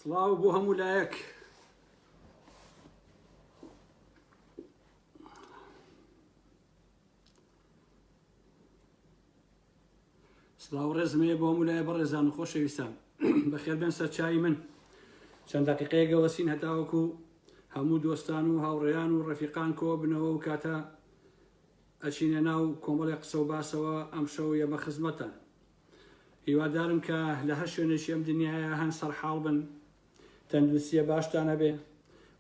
سڵاو بۆ هەموو لایەک. سڵاو ڕێزم هەیە بۆ هەموو لایە بەڕێزان و خۆشەویستان بەخێربێن سەرچاوی من چەند دقیقەیەک گەوەسین هەتاوەکو هەموو دۆستان و هاوڕێیان و ڕەفیقان کۆ بنەوە و کاتە ئەچینە ناو کۆمەڵی قسە و باسەوە ئەمشەو یەمە خزمەتان هیوادارم کە لە هەر شوێنێکی ئەم دنیایە هەن سەرحاڵ بن، تەندروستیە باشتان هەبێ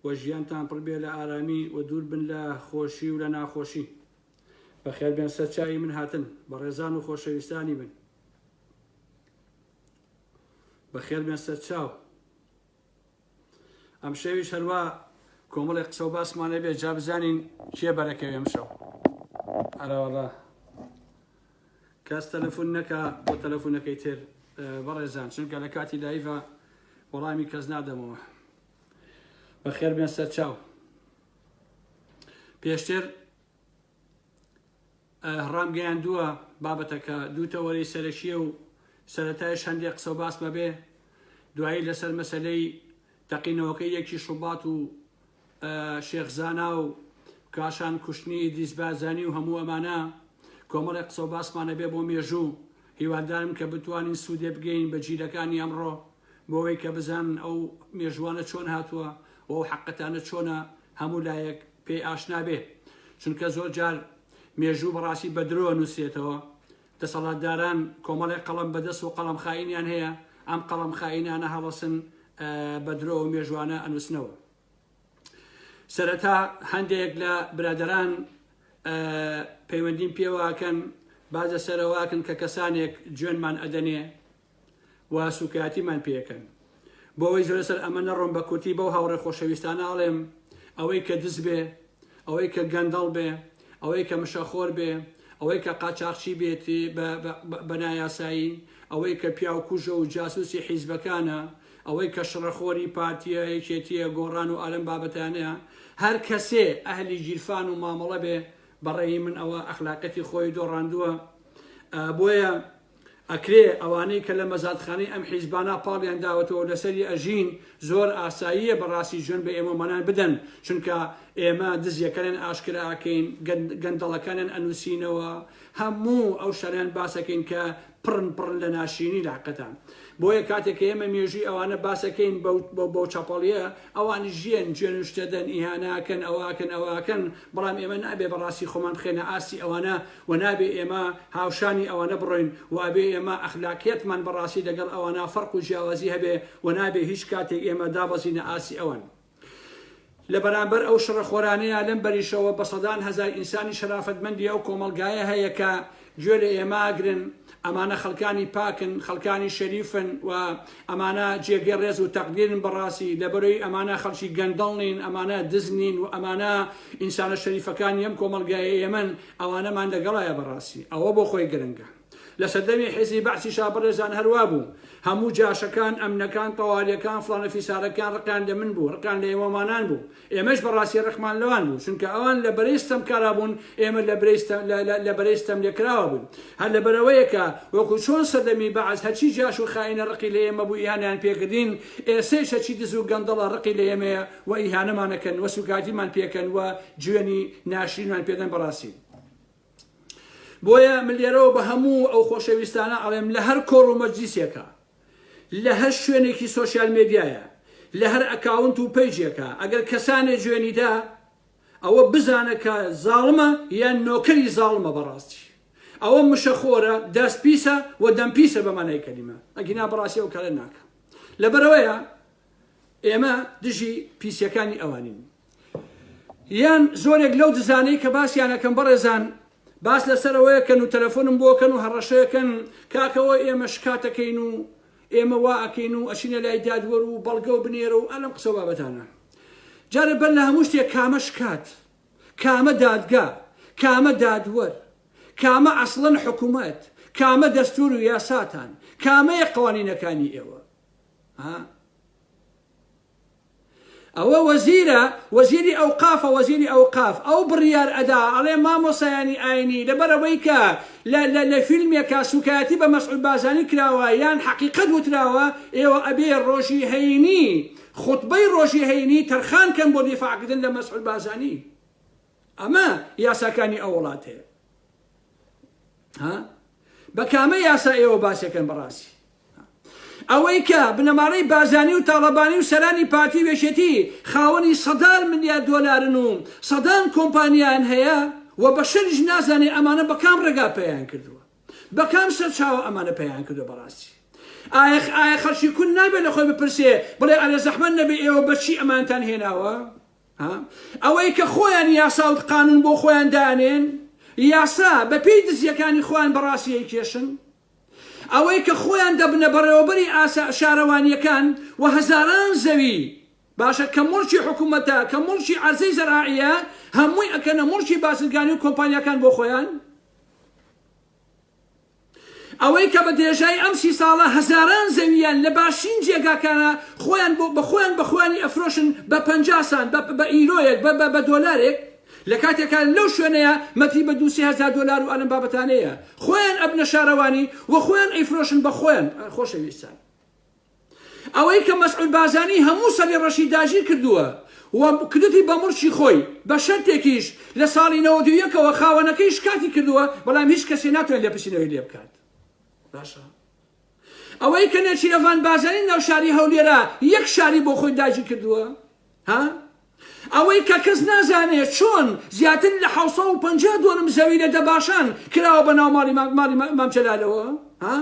و ژیانتان پڕ بێ لە ئارامی و دوور بن لە خۆشی و لە ناخۆشی. بەخێر بێن سەر چاوی من هاتن بەڕێزان و خۆشەویستانی من. بەخێر بێن سەر چاو. ئەمشەویش هەروا کۆمەڵێک قسە و باسمان هەبێ جا بزانین کێ بەرەکەوێ ئەمشەو. ئەرەوەڵا. کەس تەلەفون نەکا بۆ تەلەفونەکەی تر بەڕێزان چونکە لە کاتی live ە وەڵامی کەس نادەمەوە بەخێر بێن سەر چاو پێشتر ڕامگەیاندووە بابەتەکە دوو تەوەرەی سەرەکیە و سەرەتایش هەندێک قسە و باس مەبێ دوایی لەسەر مەسەلەی تەقینەوەکەی یەکی شوبات و شێخ زانا و کاشان کوشتنی ئیدریس بارزانی و هەموو ئەمانە کۆمەڵێک قسە و باسمان ئەبێ بۆ مێژوو هیوادارم کە بتوانین سوودێ بگەین بە جیلەکانی ئەمڕۆ بۆ ئەوەی کە بزانن ئەو مێژووانە چۆن هاتووە و ئەو حەقەتانە چۆنە هەموو لایەک پێی ئاشنا بێ چونکە زۆر جار مێژوو بەڕاستی بە درۆ نووسرێتەوە دەسەڵاتداران کۆمەڵێک قەڵەم بەدەست و قەڵەم خائینیان هەیە ئەم قەڵەم خائینانە هەڵەسن بە درۆ و مێژوانە ئەنووسنەوە سەرەتا هەندێک لە برادەران پەیوەندیم پێوەکەن باز لەسەرەوەکەن کە کەسانێک جوێنمان ئەدەنێ و سوکایەتیمان پێکەن بۆ ئەوەی زۆر لەسەر ئەمە نەڕۆم بە کورتی بەو هاوڕێ خۆشەویستانە ئەڵێم ئەوەی کە دز بێ ئەوەی کە گەندەڵ بێ ئەوەی کە مشەخۆر بێ ئەوەی کە قاچاخچی بێت بە نایاسایی ئەوەی کە پیاوکوژە و جاسوسی حیزبەکانە ئەوەی کە شڕەخۆری پارتیە یەکێتیە گۆڕان و ئالەم بابەتانەیە هەر کەسێ ئەهلی گیرفان و مامەڵە بێ بەڕێی من ئەوە ئەخلاقەتی خۆی دۆڕاندووە بۆیە ئەکرێ ئەوانەی کە لە مەزادخانەی ئەم حیزبانە پاڵیان داوەتەوە لەسەری ئەژین زۆر ئاساییە بەڕاستی جوێن بە ئێمەمانان بدەن چونکە ئێمە دزیەکانیان ئاشکرا ئەکەین گەندەڵەکانیان ئەنووسینەوە هەموو ئەو شتانەیان باسەکەین کە پڕن پڕن لە ناشرینی لە حەقتان بۆیە کاتێک کە ئێمە مێژووی ئەوانە باسەکەین بەو چەپەڵیە ئەوانیش ژێن جوێن و شتە دەن ئیهاناکەن ئەوەکەن ئەوەکەن بەڵام ئێمە نابێ بەڕاستی خۆمان بخێنە ئاستی ئەوانە و نابێ ئێمە هاوشانی ئەوانە بڕۆین و ئەبێ ئێمە ئەخلاقیەتمان بەڕاستی لەگەڵ ئەوانە فەرق و جیاوازی هەبێ و نابێ هیچ کاتێک ئێمە دابەزینە ئاستی ئەوان. لە بەرامبەر ئەو شڕەخۆرانەیا لەم بەریشەوە بە سەدان هەزار ئینسانی شەرافەتمەندی ئەو کۆمەڵگایە هەیە کە گوێ لە ئێمە ئەگرن، ئەمانە خەڵکانی پاکن، خەڵکانی شەریفن و ئەمانە جێگەی ڕێز و تەقدیرن بەڕاستی، لەبەرئەوەی ئەمانە خەڵکی گەندەڵ نین، ئەمانە دز نین و ئەمانە ئینسانە شەریفەکانی ئەم کۆمەڵگایەی ئێمەن، ئەوانەمان لەگەڵایە بەڕاستی ئەوە بۆ خۆی گرنگە. لە سەردەمی حیزبی بەعسیشا بەڕێزان هەر وابوو، هەموو جاشەکان، ئەمنەکان، تەوالیەکان، فڵانە فیسارەکان ڕقیان لە من بوو، ڕقیان لە ئێمەمانان بوو، ئێمەش بەڕاستی ڕقمان لەوان بوو، چونکە ئەوان لە بەرەی ستەمکارا بوون، ئێمە لە برەی ستەم لە لە لە بەرەی ستەملێکراوە بووین. هەر لەبەرئەوەیە کە وەکو چۆن سەردەمی بەعس هەرچی جاش و خائینە ڕقی لە ئێمە بوو ئیهانەیان پێکردین، ئێستەیش هەرچی دز و گەندەڵە ڕقی لە ئێمەیە و ئیهانەمان ئەکەن و سوکایەتیمان پێکەن و جوێنی ناشرینمان پێدەن بەڕاستی. بۆیە من لێرەوە بە هەموو ئەو خۆشەویستانە ئەڵێم لە هەر کۆڕ و مەجلیسێکا لە هەر شوێنێکی social media یە لە هەر account و page ێکا ئەگەر کەسانێ جوێنی دا ئەوە بزانە کە زاڵمە یان نۆکەری زاڵمە بەڕاستی ئەوە مشەخۆرە دەست پیسە و دەم پیسە بە مانای کەلیمە ئەگینا بەڕاستی ئەو کارە ناکە لەبەرەوەیە ئێمە دژی پیسیەکانی ئەوانین یان زۆرێک لەو دزانەی کە باسیان ئەکەم بەڕێزان باس لەسەر ئەوەیە کەن و تەلەفۆنم بۆ کەن و هەڕەشەیەکەن کاکەوە ئێمە شکاتەکەین و ئێمە وا ئەکەین و ئەچینە لای دادوەر و بەڵگە و بنێرە و ئەلم قسە و بابەتانە جارێ بەر لە هەموو شتێک کامە شکات کامە دادگا کامە دادوەر کامە ئەسڵەن حکوومەت کامە دەستور و یاساتان کامەیە قوانینەکانی ئێوە ها؟ ئەوە وەزیرە وەزیری ئەوقافە وەزیری ئەوقاف ئەو بڕیار ئەدا ئەڵێ مامۆسایانی ئاینی لەبەرئەوەی کە لە لە لە فیلمێکا سوکایەتی بە مەسعود بارزانی کراوە یان حەقیقەت وتراوە ئێوە ئەبێ ڕۆژی هەینی خوتبەی ڕۆژی هەینی تەرخان کەن بۆ دیفاع کردن لە مەسعود بارزانی ئەمە یاساکانی ئەو وڵاتەیە ها بە کامە یاسا ئێوە باسێکەن بەڕاستی ئەوەی کە بنەماڵەی بارزانی و تاڵەبانی و سەرانی پارتی و یەکێتی خاوەنی سەدان ملیار دۆلارن و سەدان کۆمپانیایان هەیە و بەشەریش نازانێ ئەمانە بە کام ڕێگا پەیایان کردووە بە کام سەرچاوە ئەمانە پەیایان کردووە بەڕاستی ئایا ئایا خەڵکی کون نابێت لە خۆی بپرسێ بڵێ ئەرێ زەحمەت نەبێ ئێوە بە چی ئەمانتان هێناوە ها ئەوەی کە خۆیان یاسا و قانون بۆ خۆیان دانێن یاسا بە پێی دزیەکانی خۆیان بەڕاستی ئەیکێشن ئەوەی کە خۆیان دەبنە بەڕێوەبەری ئاسا شارەوانییەکان و هەزاران زەوی باشە کە موڵکی حکومەتە کە موڵکی عەرزەی زەراعیە هەمووی ئەکەنە موڵکی بازرگانی و کۆمپانیاکان بۆ خۆیان ئەوەی کە بە درێژایی ئەم سی ساڵە هەزاران زەویان لە باشترین جێگاکانە خۆیان بۆ بە خۆیان بە خۆیانی ئەفرۆشن بە 50 سان بە بە ئیرۆیەک بە بە بە دۆلارێک لە کاتێکا لەو شوێنەیا مەتری بە دوو سێ هەزار دۆلار و ئەلەم بابەتانەیە خۆیان ئەبنە شارەوانی و خۆیان ئەیفرۆشن بە خۆیان خۆشەویستان ئەوەی کە مەسعود بارزانی هەموو سەری ڕەشی داگیر کردووە و کردوتی بە موڵکی خۆی بە شەرتێکیش لە ساڵی 91ەوە خاوەنەکەی شکاتی کردووە بەڵام هیچ کەسێ ناتوانێت لێپرسینەوەی لێ بکات باشە ئەوەی کە نێچیرەڤان بارزانی ناو شاری هەولێرە یەک شاری بۆ خۆی داگیر کردووە ها ئەوەی کە کەس نازانێ چۆن زیاتر لە 750 دۆنم زەوی لە دەباشان کراوە بە ناو ماڵی ماڵی مام جەلالەوە ها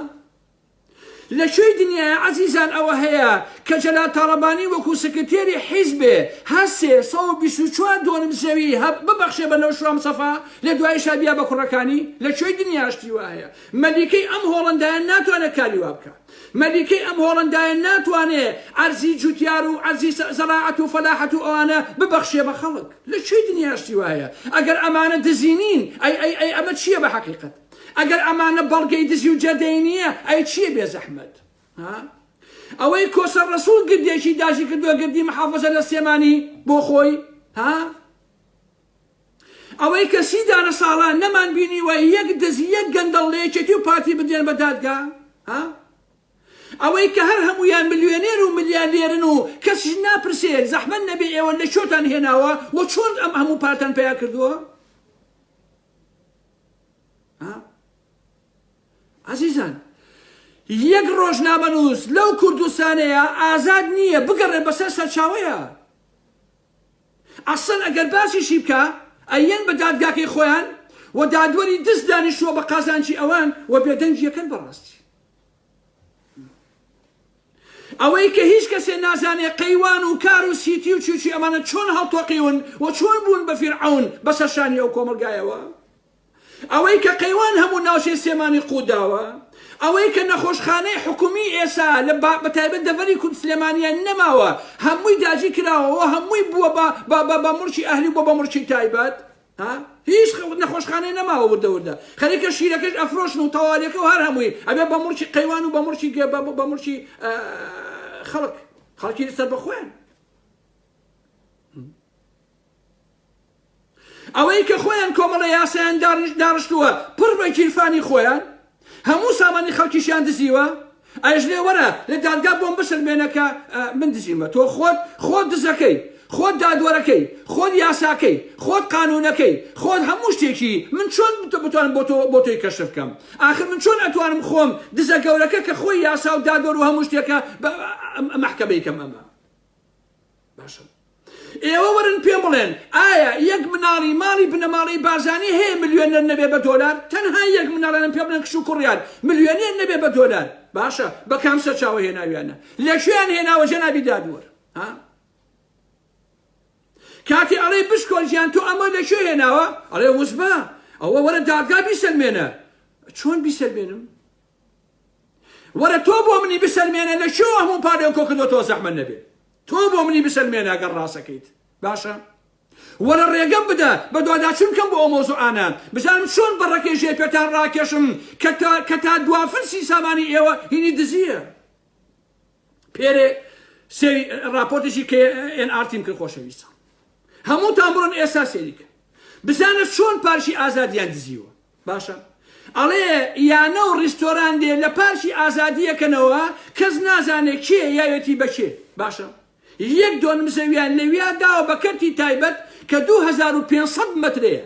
لە کوێی دنیایە عەزیزان ئەوە هەیە کە جەلال تاڵەبانی وەکو سکرتێری حیزبێ هەر 324 دۆنم زەوی هە ببەخشێ بە نەوشیروان مستەفا لە دوایشا بیا بە کوڕەکانی لە کوێی دنیا شتی وا هەیە مەلیکەی ئەم هۆڵەندایە ناتوانێت کاری وا بکا مەلیکەی ئەم هۆڵەندایە ناتوانێ عەرزی جوتیار و عەرزی زەراعەت و فەلاحەت و ئەوانە ببەخشێ بە خەڵک لە کوێی دنیا شتی وا هەیە ئەگەر ئەمانە دزی نین ئەی ئەی ئەی ئەمە چییە بە حەقیقەت ئەگەر ئەمانە بەڵگەی دزی و جەردەیی نییە ئەی چییە بێ زەحمەت ها ئەوەی کۆسەر ڕەسوڵ گردێکی داژی کردووە گردی محافظە لە سلێمانی بۆ خۆی ها ئەوەی کە سی دانە ساڵە نەمان بینیوە یەک دز یەک گەندەڵ لە یەکێتی و پارتی بدرێن بە دادگا ها ئەوەی کە هەر هەموویان ملیۆنێر و ملیاردێرن و کەسیش ناپرسێ زەحمەت نەبێ ئێوە لە کوێتان هێناوە و چۆن ئەم هەموو پارتان پیا کردووە عزیزان یەک ڕۆژنامەنووس لەو کوردستانەیە ئازاد نییە بگەڕێ بەسەر سەرچاوەیە ئەسڵەن ئەگەر باسیشی بکا ئەیەن بە دادگاکەی خۆیان و دادوەری دز دانیشتووە بە قازانجی ئەوان و بێدەنگی ئەکەن بەڕاستی ئەوەی کە هیچ کەسێ نازانێ قەیوان و کار و سیتی و چی چی ئەمانە چۆن هەڵتۆقیون و چۆن بوون بە فیرعەون بەسەر شانی ئەو کۆمەڵگایەوە ئەوەی کە قەیوان هەموو ناوچەی سلێمانی قوت داوە، ئەوەی کە نەخۆشخانەی حکومی ئێسا لە بە تایبەت دەڤەری کورد سلێمانیان نەماوە هەمووی داگیر کراوە و هەمووی بووە بە بە بە بە موڵکی ئەهلی و بووە بە موڵکی تایبەت ها هیچ نەخۆشخانەی نەماوە وردە وردە خەریکە شیرەکەش ئەفرۆشن و تەوارەکە و هەر هەمووی ئەبێ بە موڵکی قەیوان و بە موڵکی بە موڵکی خەڵک خەڵکی لەسەر بەخۆیان ئەوەی کە خۆیان کۆمەڵە یاسایان داڕشتووە پڕ بە گیرفانی خۆیان هەموو سامانی خەڵکیشیان دزیوە ئەیش لێ وەرە لە دادگا بۆم بسەلمێنە کە من دزیمە تۆ خۆت خۆت دزەکەی خۆت دادوەرەکەی خۆت یاساکەی خۆت قانونەکەی خۆت هەموو شتێکی من چۆن بتوانم بۆ تۆ بۆ تۆی کەشف بکەم ئاخر من چۆن ئەتوانم خۆم دزە گەورەکە کە خۆی یاسا و دادوەر و هەموو شتێکە مەحکەمەی کەم ئەمە باشە ئێوە وەرن پێم بڵێن ئایا یەک مناڵی ماڵی بنەماڵەی بارزانی هەیە ملیۆنەر نەبێ بە دۆلار تەنها یەک مناڵیانم پێ بڵێن کچ و کوڕیان ملیۆنێر نەبێ بە دۆلار باشە بە کام سەرچاوە هێناویانە لە کوێیان هێناوە جەنابی دادوەر ها کاتێ ئەڵێ بشکۆل گیان تۆ ئەمە لە کوێ هێناوە ئەڵێ وزبە ئەوە وەرە دادگا بیسەلمێنە چۆن بیسەلمێنم وەرە تۆ بۆ منی بسەلمێنە لە کوێوە هەموو پارەیەک کۆ کردۆتەوە زەحمەت نەبێ تۆ بۆ منی بسەلمێنە گەر ڕاستەکەیت باشە وەرە ڕێگەم بدە بە دواداچوون بکەم بۆ ئەو مەوزوعانە بزانم چۆن بەڕەکەی ژێر پێتان ڕاکێشم کە تا کە تا دوا فلسی سامانی ئێوە هینی دزییە پێرێ. سێری ڕاپۆرتێکی کە ئێن ئارتیم کرد خۆشەویستان هەمووتان بڕۆن ئێستا سێری کەن بزانە چۆن پارکی ئازادیان دزیوە باشە ئەڵێ یانە و ڕیستۆران دێ لە پارکی ئازادیەکەنەوە کەس نازانێ کێ یاوێتی بە کێ باشە یەک دۆنم زەویان لەویا داوە بە کەرتی تایبەت کە 2500 مەترەیە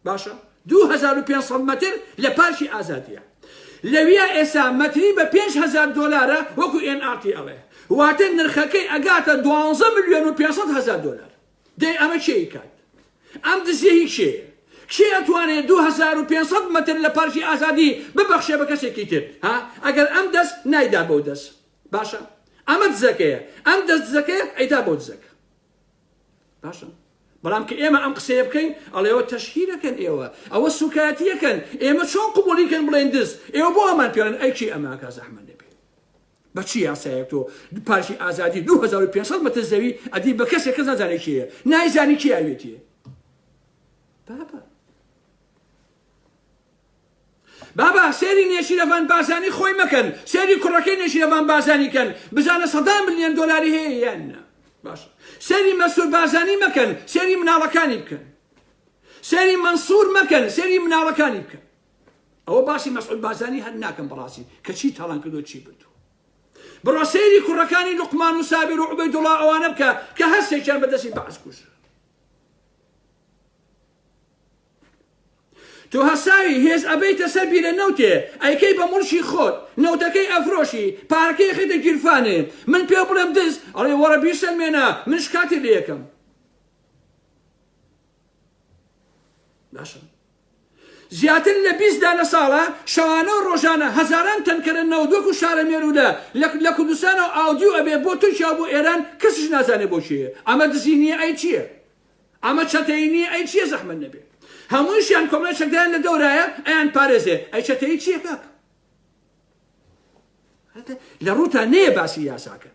باشە 2500 مەتر لە پارکی ئازادیە لەویا ئێسا مەتری بە 5000 دۆلارە وەکو ئێن ئاڕ تی ئەڵێ واتە نرخەکەی ئەگاتە 12 ملیۆن و 500 هەزار دۆلار دەی ئەمە کێ ئەیکات؟ ئەم دزیە هی کێیە؟ کێ ئەتوانێ 2500 مەتر لە پارکی ئازادی ببەخشێ بە کەسێکی تر ها ئەگەر ئەم دەست نایدا بەو دەست باشە ئەمە دزەکەیە ئەم دەست دزەکەیە ئەیدا بەو دزەکە باشە بەڵام کە ئێمە ئەم قسەیە بکەین ئەڵێەوە تەشهیرەکەن ئێوە ئەوە سوکایەتیەکەن ئێمە چۆن قبوڵیکەن بڵێن دز ئێوە بۆ ئەمان پێڵێن ئەی کێ ئەماکە زەحمەت نەبێ بە چ یاسایەک تۆ پارکی ئازادی 2500 مەتر زەوی ئەدی بە کەسێک کەس نازانێ کێیە نایزانی کێ ئەوێتیە بابا بابا سێری نێچیرەڤان بارزانی خۆی مەکەن سێری کوڕەکەی نێچیرەڤان بارزانی کەن بزانە سەدان ملیۆن دۆلاری هەیە یان نا باش سێری مەسرور بارزانی مەکەن سێری مناڵەکانی بکەن سێری مەنسور مەکەن سێری مناڵەکانی بکەن ئەوە باسی مەسعود بارزانی هەر ناکەم بەڕاستی کە چی تاڵان کردو چی بردو بڕۆ سەیری کوڕەکانی لوقمان و سابیر و عوبەیدوڵا ئەوانە بکە کە هەر سێکیان بە دەستی بەعس کوژرا تۆ هەساوی هێز ئەبەیتە سەر بیرە نەوتێ ئەیکەی بە موڵکی خۆت نەوتەکەی ئەفرۆشی پارەکەی خەیتە گیرفانێ من پێ بڵێم دز ئەڵێ وەڕە بیسەلمێنە من شکاتی لێ یەکەم باشە زیاتر لە 20 دانە ساڵە شەوانە و ڕۆژانە هەزاران تەنکەرە نەوت وەکو شارە مێروولە لە کوردستانەوە ئاودیو ئەبێ بۆ تورکیا و بۆ ئێران کەسیش نازانێ بۆ کێیە ئەمە دزی نییە ئەی چییە ئەمە چەتەیی نییە ئەی چییە زەحمەت نەبێ هەموویشیان کۆمەڵی چەکداریان لە دەورایە ئەیان پارێزێ ئەی چەتەیی چییە کاک لە ڕووتان نەیە باسی یاساکە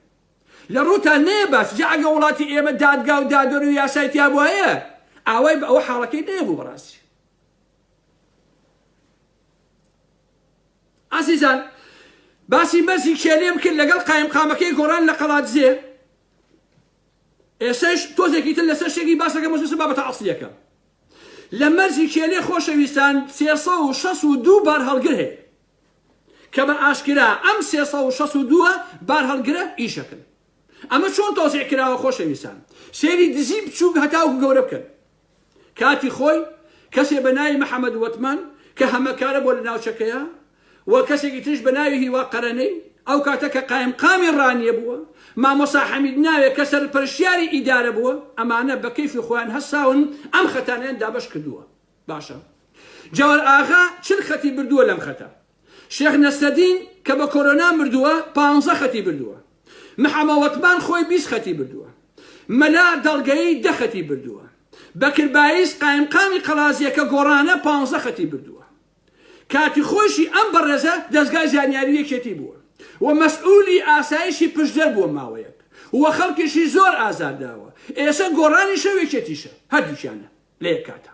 لە ڕووتان نەیە باس جا ئەگە وڵاتی ئێمە دادگا و دادوەر و یاسای تیا بوایە ئاوای بە ئەوە حاڵەکەی نەیەبوو بەڕاستی ئازیزان باسی مەرزی کێلێم کرد لەگەڵ قایمقامەکەی گۆڕان لە قەڵادزێ ئێسش تۆزێکی تر لەسەر شتێکی باسەکە مەسوسە بابەتە ئەسڵیەکە لە مەرزی کێلێ خۆشەویستان 362 بار هەڵگر هەیە کە بە ئاشکرا ئەم 362 بارهەڵگرە ئیشەکەن ئەمە چۆن تەوزیع کراوە خۆشەویستان سێری دزی بچووک هەتاوکو گەورە بکەن کاتی خۆی کەسێ بە ناوی محەمەد وەتمان کە هەمەکارە بۆ لە ناوچەکەیە و کەسێکی تریش بە ناوی هیوا قەرەنەی ئەو کاتە کە قایمقامی ڕانیە بووە مامۆسا حەمید ناوێ کە سەرپەرشتیاری ئیدارە بووە ئەمانە بە کەیفی خۆیان هەستاون ئەم خەتانەیان دابەش کردووە باشە جەوەر ئاغا 40 خەتی بردووە لەم خەتە شێخ نەسرەدین کە بە کۆرۆنا مردووە پانزە خەتی بردووە. محەمە وەتمان خۆی 20 خەتی بردووە. مەلا دەڵگەیی دە خەتی بردووە. بەکر بایز قایمقامی قەڵازیە کە گۆڕانە پانزە خەتی بردووە. کاتی خۆیشی ئەم بەڕێزە دەزگای زانیاری یەکێتی بووە و مەسئولی ئاسایشی پشدەر بووە ماوەیەک و خەڵکیشی زۆر ئازار داوە. ئێسە گۆڕانیشە و یەکێتیشە هەردووکیانە لە یەک کاتا.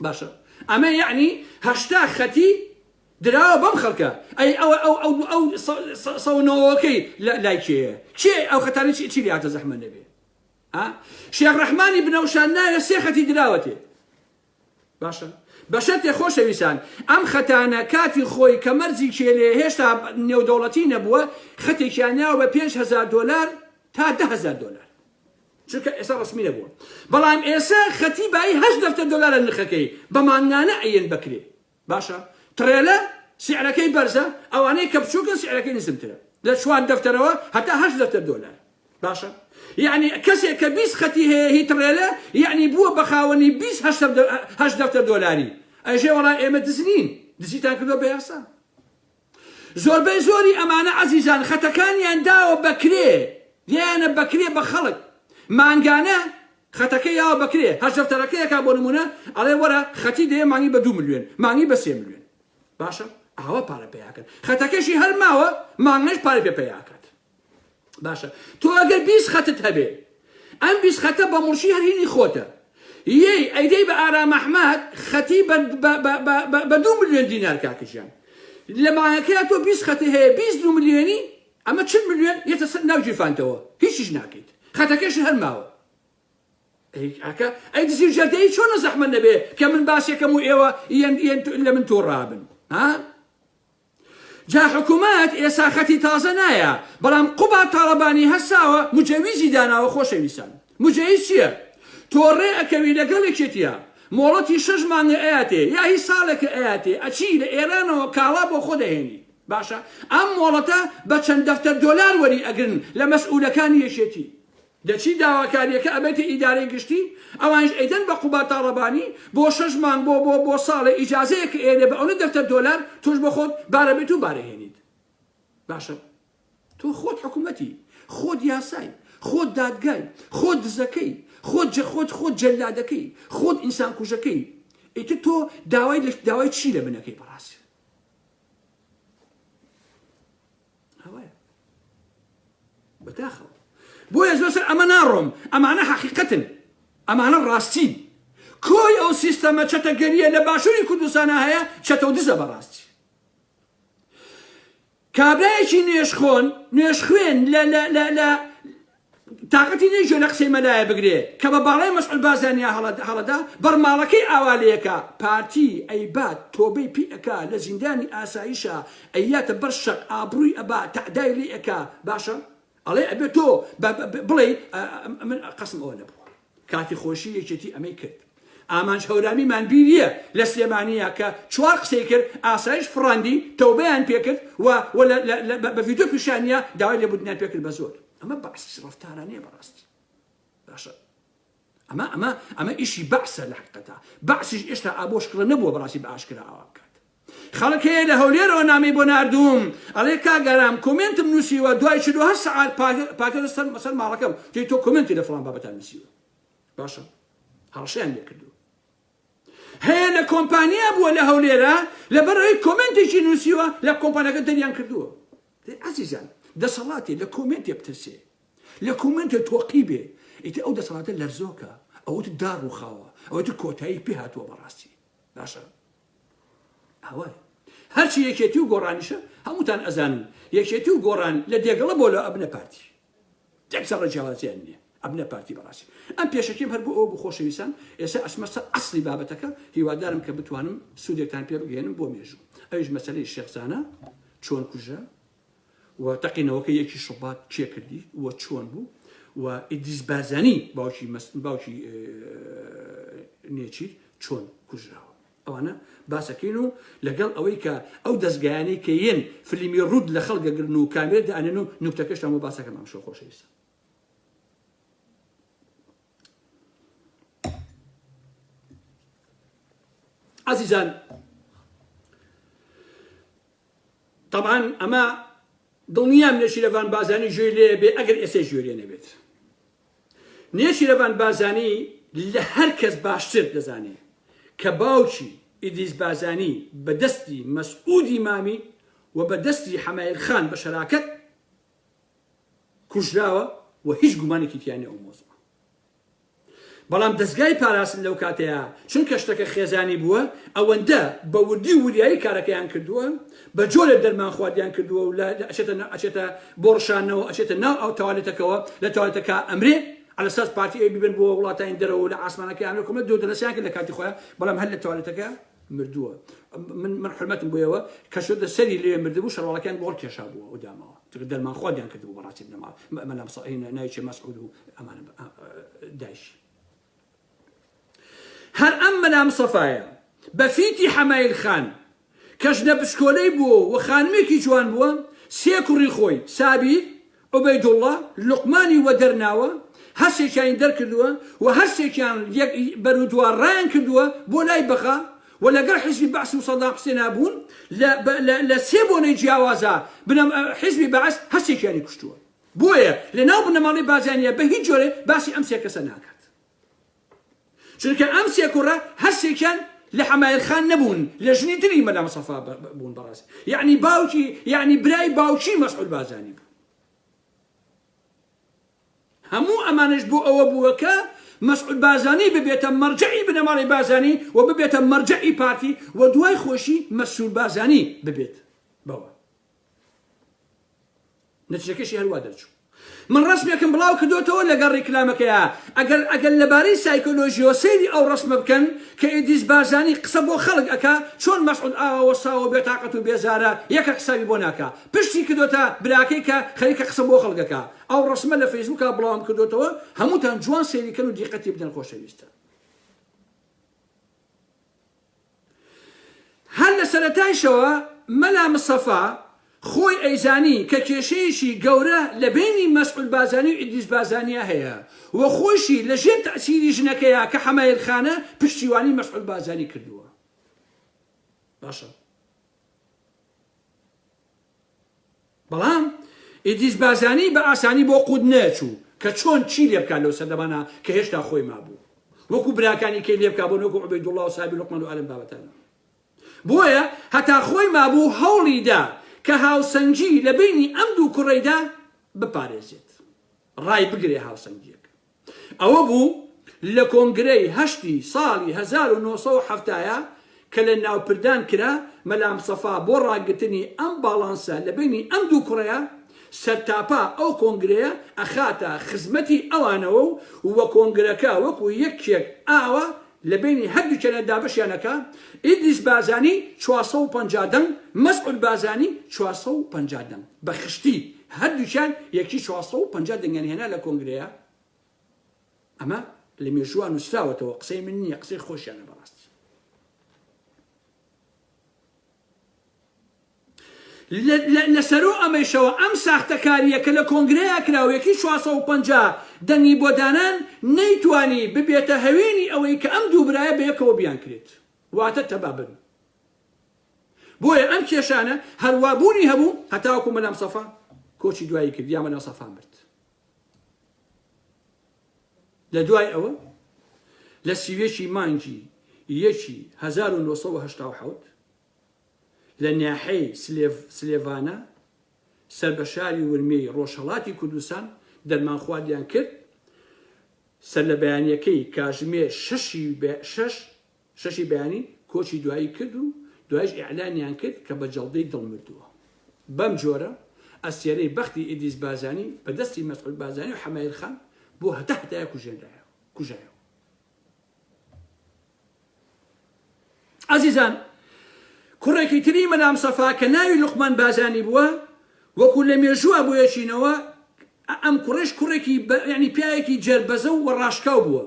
باشە ئەمە یەعنی 80 خەتی دراوە بەم خەڵکە ئەی ئەوە ئەو ئەو ئەو سەونەوەکەی لای کێیە کێ ئەو خەتانە چی چی لاتە زەحمە نەبێ شێخ ڕەحمانی بنەوشان ناوێ سێ خەتی دراوەتێ باشە بە شەرتێ خۆشەویستان ئەم خەتانە کاتی خۆی کە مەرجی کێلێ هێشتا نێودەوڵەتی نەبووە خەتێکیان ناوە بە 5هزار دلار تا دههزار دلار چونکە ئێستا ڕەسمی نەبووە بەڵام ئێستا خەتی بایی هەشت دەفتەر دۆلارە نرخەکەی بە مانگانە ئەیەن بەکرێ باشە تڕێلە سعرەکەی بەرزە ئەوانەی کە بچووکن سعرەکەی نزمترە لە چوار دەفتەرەوە هەتا هەشت دەفتەر دۆلار باشە یعنی کەسێک کە 20 خەتی هەیە هی تڕێلە یعنی بووە بە خاوەنی 20 هەشت دەفتەر دۆلاری ئەژێ وەڵا ئێمە دز نین دزیتان کردووە بە یاسا زۆربەی زۆری ئەمانە عەزیزان خەتەکانیان داوە بە کرێ دێیانە بە کرێ بە خەڵک مانگانە خەتەکەی یاوە بە کرێ هەر دەفتەرەکەیەکا بۆ نمونە ئەڵێ وەرە خەتی دەیە مانگی بە دوو ملیۆن مانگی بە سێ ملیۆن باشە ئاوا پارە پەیاکەن خەتەکەشی هەر ماوە مانگەش پارە پێ پەیاکات باشە تۆ ئەگەر 20 خەتت هەبێ ئەم 20 خەتە بە موڵکی هەر هینی خۆتە یەی ئەیدەی بە ئارام ئەحمەد خەتی بە دوو ملیۆن دینار کاکە گیان لە مانگەکەیا تۆ 20 خەتی هەیە 20 دوو ملیۆنی ئەمە 40 ملیۆن یەتە سەر ناو گیرفانتەوە هیچیش ناکەیت خەتەکەش هەر ماوە. ئەی کاکە ئەی دزی و جەردەیی چۆنە زەحمەت نەبێ کە من باسێکەم و ئێوە یەن یەن لە من توڕابن ها جا حکوومەت ئێسا خەتی تازە نایە بەڵام قوباد تاڵەبانی هەستاوە مجەویزی داناوە خۆشەویستان مجەویز چییە تۆ ڕێ ئەکەوی لەگەڵ یەکێتیە مۆڵەتی شەش مانگە ئەیاتێ یا هی ساڵێکە ئەیاتێ ئەچی لە ئێرانەوە کاڵا بۆ خۆ دەهێنی باشە ئەم مۆڵەتە بە چەند دەفتەر دۆلار وەری ئەگرن لە مەسئولەکانی یەکێتی دەچی داواکاریەکە ئەبەیتە ئیدارەی گشتی ئەوانیش ئەیدەن بە قوباد تاڵەبانی بۆ شەش مانگ بۆ بۆ بۆ ساڵێ ئیجازەیەک ئێرێ بە ئەونە دەفتەر دۆلار تۆش بۆ خۆت بارە بێت و بارە هێنیت باشە تۆ خۆت حکوومەتی خۆت یاسای خۆت دادگای خۆت دزەکەی خۆت جە خۆت خۆت جەلادەکەی خۆت ئینسان کوژەکەی ئیتر تۆ داوای داوای چی لە منەکەی بەڕاستی ئەوەیە بەداخەوە بۆیە زۆر سەر ئەمە ناڕۆم ئەمانە حەقیقەتن ئەمانە ڕاستین کۆی ئەو سیستەمە چەتەگەریە لە باشووری کوردستانە هەیە چەتە و دزە بەڕاستی کابرایەکی نوێژخۆن نوێژخوێن لە لە لە لە تاقەتی نیە گوێ لە قسەی مەلایە بگرێ کە بە باڵای مەسعود بارزانیا هەڵەدا بەرماڵەکەی ئاوا لێکا پارتی ئەیبات تۆبەی پی ئەکا لە زیندانی ئاسایشا ئەیاتە بەر شەق ئابڕوی ئەبا تەعدای لێ ئەکا باشە ئەڵێ ئەبێ تۆ بڵێی من قەسم ئەوە نەبووە کاتی خۆشی یەکێتی ئەمەی کرد ئامانج هەورامیمان بیریە لە سلێمانیە کە چوار قسەی کرد ئاسایش فڕاندی تەوبەیان پێکرد و بە ڤیدیۆ پیشانیە داوای لێبوردنیان پێکرد بە زۆر ئەمە بەعسی ڕەفتارانەیە بەڕاستی باشە ئەمە ئەمە ئەمە ئیشی بەعسە لە حقیقەتا بەعسیش ئێشتا ئابۆ شکڵە نەبووە بەڕاستی بە ئاشکرا ئاوا بکات خەڵک هەیە لە هەولێرەوە نامەی بۆ ناردووم ئەڵێ کاک ئارام کۆمێنتم نووسیوە دوای 48 سەعات پاکە لەسەر سەر ماڵەکەم تێ تۆ کۆمێنتی لە فڵان بابەتان نووسیوە باشە هەڕەشەیان لێ کردووە هەیە لە کۆمپانیا بووە لە هەولێرە لەبەر ئەوەی کۆمێنتێکی نووسیوە لە کۆمپانیاکە دەریان کردووە ئازیزان دەسەڵاتێ لە کۆمێنتێ بترسێ لە کۆمێنتێ تۆقی بێ ئیتر ئەو دەسەڵاتە لەرزۆکە ئەوەت دار ڕووخاوە ئەوەت کۆتایی پێ هاتووە بەڕاستی باشە ئەوەیە هەرچی یەکێتی و گۆڕانیشە هەمووتان ئەزانن یەکێتی و گۆڕان لە دێگەڵە بۆ لە ئەبنە پارتی یەک زەڕە جیاوازیان نییە ئەبنە پارتی بەڕاستی ئەم پێشەکیم هەر بۆ ئەوە بوو خۆشەویستان ئێستا ئەچمە سەر ئەسڵی بابەتەکە هیوادارم کە بتوانم سوودێکتان پێ بگەێنم بۆ مێژوو ئەویش مەسەلەی شێخ زانا چۆن کوژرا و تەقینەوەکە یەکی شوبات کێ کردی و چۆن بوو و ئیدریس بارزانی باوکی باوکی نێچیر چۆن کوژراوە ئەوانە باسەکەین و لەگەڵ ئەوەی کە ئەو دەزگایانەی کە یەن فلیمی ڕووت لە خەڵک دەگرن و کامێر دانێن و نوکتەکەشتان بۆ باسەکەم ئەمشەو خۆشەویستە. عزیزان طبعا ئەمە دڵنیام نێچیرەڤان بازانی گوێی لێ بێ ئەگەر ئێستا گوێ لێ نەبێت نێچیرەڤان بارزانی لە هەر کەس باشتر دەزانێ کە باوکی ئیدریس بارزانی بە دەستی مەسعودی مامی و بە دەستی حەمایل خان بە شەراکەت کوژراوە و هیچ گومانێکی تیا نیە ئەو مەوزوعە. بەڵام دەزگای پاراستن لەو کاتەیا چونکە شتەکە خێزانی بووە ئەوەندە بە وردی و وریایی کارەکەیان کردووە بە جۆرێ دەرمان خواردیان کردووە و لە ئەچێتە ئەچێتە بۆ ڕشانەوە ئەچێتە ناو ئەو تەوالێتەکەوە لە تەوالێتەکە ئەمرێ على اساس پارتی ئەی بیبن بۆ وڵاتانی دەرەوە و لە ئاسمانەکە ئەمرێ کۆمەڵ دۆ دەنەسیان کرد لە کاتی خۆیان بەڵام هەر لە تەوالێتەکە مردووە من من حرمەتم بۆیەوە کە شۆدە سەری لێ مردبوو شەرواڵەکەیان بۆ کێشا بووە و داماوە چونکە دەرمان خواردیان کردبوو بەڕاستی بنەما مەلا ناوی مەسعود و ئەمانە دایشی هەر ئەم مەلا مستەفایە بە فیتی حەمایل خان کە ژنە بچکۆلەی بووە و خانمێکی جوان بووە سێ کوڕی خۆی سابیر عوبەیدوڵڵا لوقمانی وەدەرناوە، هەرسێکیانی دەرکردووە و هەرسێکیان یەک بەرو دوا ڕایان کردووە بۆ لای بەغا و لەگەڵ حیزبی بەعس و سەدام حسێنا بوون لە لە لە سێ بۆنەی جیاوازا بنەم حیزبی بەعس هەرسێکیانی کوشتووە بۆیە لە ناو بنەماڵەی بارزانیە بە هیچ جۆرێ باسی ئەم سێ کەسە ناکات. چونکە ئەم سێ کوڕە هەرسێکیان لە حەمایل خان نەبوون لە ژنی تری مەلا مستەفا بوون بەڕاستی یعنی باوکی یعنی برای باوکی مەسعود بارزانی بوو هەموو ئەمانش بۆ ئەوە بووە کە مەسعود بارزانی ببێتە مەرجعی بنەماڵەی بارزانی و ببێتە مەرجعی پارتی و دوای خۆشی مەسرور بارزانی ببێت بەوە. نەتیجەکەشی هەروا دەرچوو. من ڕەسمێکم بڵاو کردۆتەوە لەگەڵ ڕیکلامەکەیا، ئەگەر ئەگەر لەبارەی سایکۆلۆژیەوە سەیری ئەو ڕەسمە بکەن کە ئیدریس بارزانی قسە بۆ خەڵک ئەکا چۆن مەسعود ئاوا وەستاوە و بێتاقەت و بێزارە یەکە حسابی بۆ ناکا پشتی کردۆتە براکەی کە خەریکە قسە بۆ خەڵک ئەکا ئەو ڕەسمە لە فەیسبوکا بڵاوم کردۆتەوە هەمووتان جوان سەیری کەن و دیقەتی بدەن خۆشەویستان. هەر لە سەرەتایشەوە مەلا مستەفا خۆی ئەیزانی کە کێشەیەکی گەورە لە بەینی مەسعود بارزانی و ئیدریس بارزانیا هەیە و خۆیشی لە ژێر تەئسیری ژنەکەیا کە حەمایل خانە پشتیوانی مەسعود بارزانی کردووە. باشە. بەڵام ئیدریس بارزانی بە ئاسانی بۆ قوت نەچوو کە چۆن چی لێ بکات لەو سەردەمانە کە هێشتا خۆی مابوو وەکو براکانی کەی لێ بکا بۆ وەکو عوبەیدوڵڵا و سابیر لوقمان و ئالم بابەتانە بۆیە هەتا خۆی مابوو هەوڵی دا کە هاوسەنگی لە بینی ئەم دوو کوڕەیدا بپارێزێت ڕای بگرێ هاوسەنگیەک ئەوە بوو لە کۆنگرەی هەشتی ساڵی 1970 کە لە ناوپردان کرا، مەلا مستەفا بۆ ڕاگرتنی ئەم باڵانسە لە بەینی ئەم دوو کوڕەیا، سەرتاپا ئەو کۆنگرەیە ئەخاتە خزمەتی ئەوانەوە و و کۆنگرەکە وەکو یەکێک ئاوا لە بەینی هەردووکیانا دابەشیان ئەکا، ئیدریس بارزانی 450 دەنگ، مەسعود بارزانی 450 دەنگ، بە خشتی هەردووکیان یەکی 450 دەنگیان هێنا لە کۆنگرەیا. ئەمە لە مێژووە نووسراوەتەوە قسەی من نییە قسەی خۆشیانە بەڕاستی. لە سەرو ئەمەیشەوە ئەم ساختەکارییە کە لە کۆنگرەیا کرا و یەکی 450 دەنگی بۆ دانان نەیتوانی ببێتە هەوێنی ئەوەی کە ئەم دوو برایە بەیەکەوە بیانکرێت واتە تەبا بن. بۆیە ئەم کێشانە هەروا بوونی هەبوو هەتاوەکو مەلا مستەفا کۆچی دوایی کرد یا مەلا مستەفا مرد. لە دوای ئەوە لە سیویەکی مانگی یەکی 1970 لە ناحەی سلێڤانە سەر بە شاری ورمێی ڕۆژهەڵاتی کوردستان دەرمانخواردیان کرد سەر لە بەیانیەکەی کاژمێر شەشی شەش شەشی بەیانی کۆچی دوایی کرد و دوایش ئیعلانیان کرد کە بە جەڵدەی دڵ مردووە. بەم جۆرە ئەستێرەی بەختی ئیدریس بارزانی بە دەستی مەسعود بارزانی و حەمایل خان بۆ هەتا هەتایە کوژێنرایەوە کوژایەوە. ئازیزان کوڕێکی تری مەلا مستەفا کە ناوی لوقمان بارزانی بووە وەکو لە مێژووە بۆیەچینەوە ئەم کوڕێش کوڕێکی یعنی پیاوێکی جەربەزە و ڕاشکاو بووە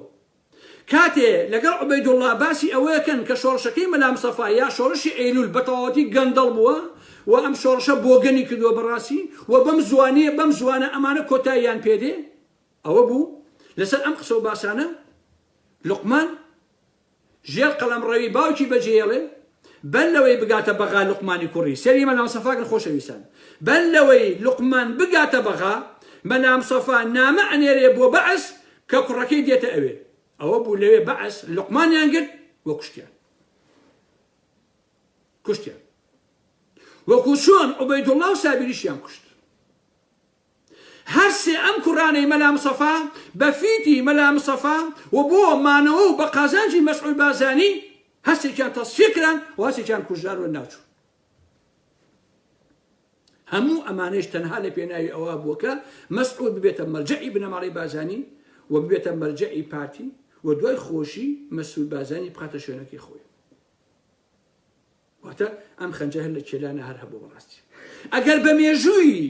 کاتێ لەگەڵ عوبەیدوڵڵا باسی ئەوەکەن کە شۆڕشەکەی مەلا مستەفا یا شۆڕشی ئەیلول بە تەواوەتی گەندەڵ بووە و ئەم شۆڕشە بۆگەنی کردووە بەڕاستی و بەم زوانیە بەم زوانە ئەمانە کۆتاییان پێدێ ئەوە بوو لەسەر ئەم قسە و باسانە لوقمان ژێر قەڵەمڕەوی باوکی بەجێیەڵێ بەر لەوەی بگاتە بەغا لوقمانی کوڕی سەری مەلا مستەفا کرد خۆشەویستان بەر لەوەی لوقمان بگاتە بەغا مەلا مستەفا نامە ئەنێرێ بۆ بەعس کە کوڕەکەی دێتە ئەوێ ئەوە بوو لەوێ بەعس لوقمانیان گرت و کوشتیان کوشتیان وەکو چۆن عوبەیدوڵڵا و سابیریشیان کوشت هەر سێ ئەم کوڕانەی مەلا مستەفا بە فیتی مەلا مستەفا و بۆ مانەوە و بە قازانجی مەسعود بارزانی هەرسێکیان تەسفیە کران و هەرسێکیان کوژران و لەناوچوون. هەموو ئەمانەیش تەنها لە پێناوی ئەوە بووە کە مەسعود ببێتە مەرجەعی بنەماڵەی بارزانی و ببێتە مەرجەعی پارتی و دوای خۆشی مەسرور بارزانی بخاتە شوێنەکەی خۆی. واتە ئەم خەنجە هەر لە کێلانە هەر هەبوو بەڕاستی ئەگەر بە مێژووی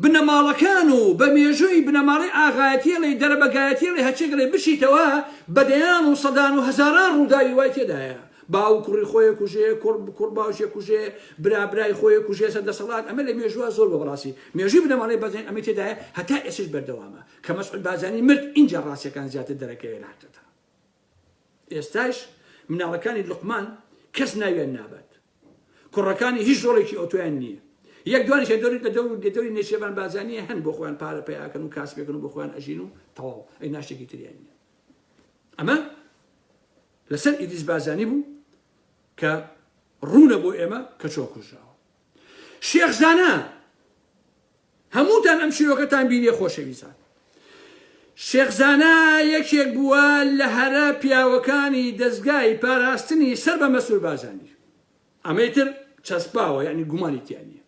بنەماڵەکان و بە مێژووی بنەماڵەی ئاغایەتیڵی دەرەبەگایەتیڵی هەرچێکڵێ بچیتەوە بە دەیان و سەدان و هەزاران ڕووداوی وای تێدایە باو کوڕی خۆی کوژێ کوڕ کوڕ باوکێ کوژێ برا برای خۆی کوژێ سەر دەسەڵات ئەمە لە مێژووە زۆر بە بەڕاستی مێژووی بنەماڵەی بەزین ئەمەی تێدایە هەتا ئێستش بەردەوامە کە مەسعود بارزانی مرد ئینجا ڕاستیەکان زیاتر دەرەکەوێ لە حەقیقەتە ئێستاش مناڵەکانی لوقمان کەس ناویان نابات کوڕەکانی هیچ ڕۆڵێکی ئەوتۆیان نییە یەک دوانیش دەوری لە دەور لە دەوری نێچیرڤان بارزانیە هەن بۆ خۆیان پارە پەیاکەن و کاسبێکن و بۆ خۆیان ئەژین و تەواو ئەی ناشتێکی تریان نییە ئەمە لەسەر ئیدریس بارزانی بوو کە ڕوونە بۆ ئێمە کە چۆن کوژراوە شێخ زانا هەمووتان ئەم چیرۆکەتان بینیە خۆشەویستان. شێخ زانا یەکێک بووە لە هەرە پیاوەکانی دەزگای پاراستنی سەر بە مەسرور بارزانی. ئەمەی تر چەسپاوە یعنی گومانی تیا نییە.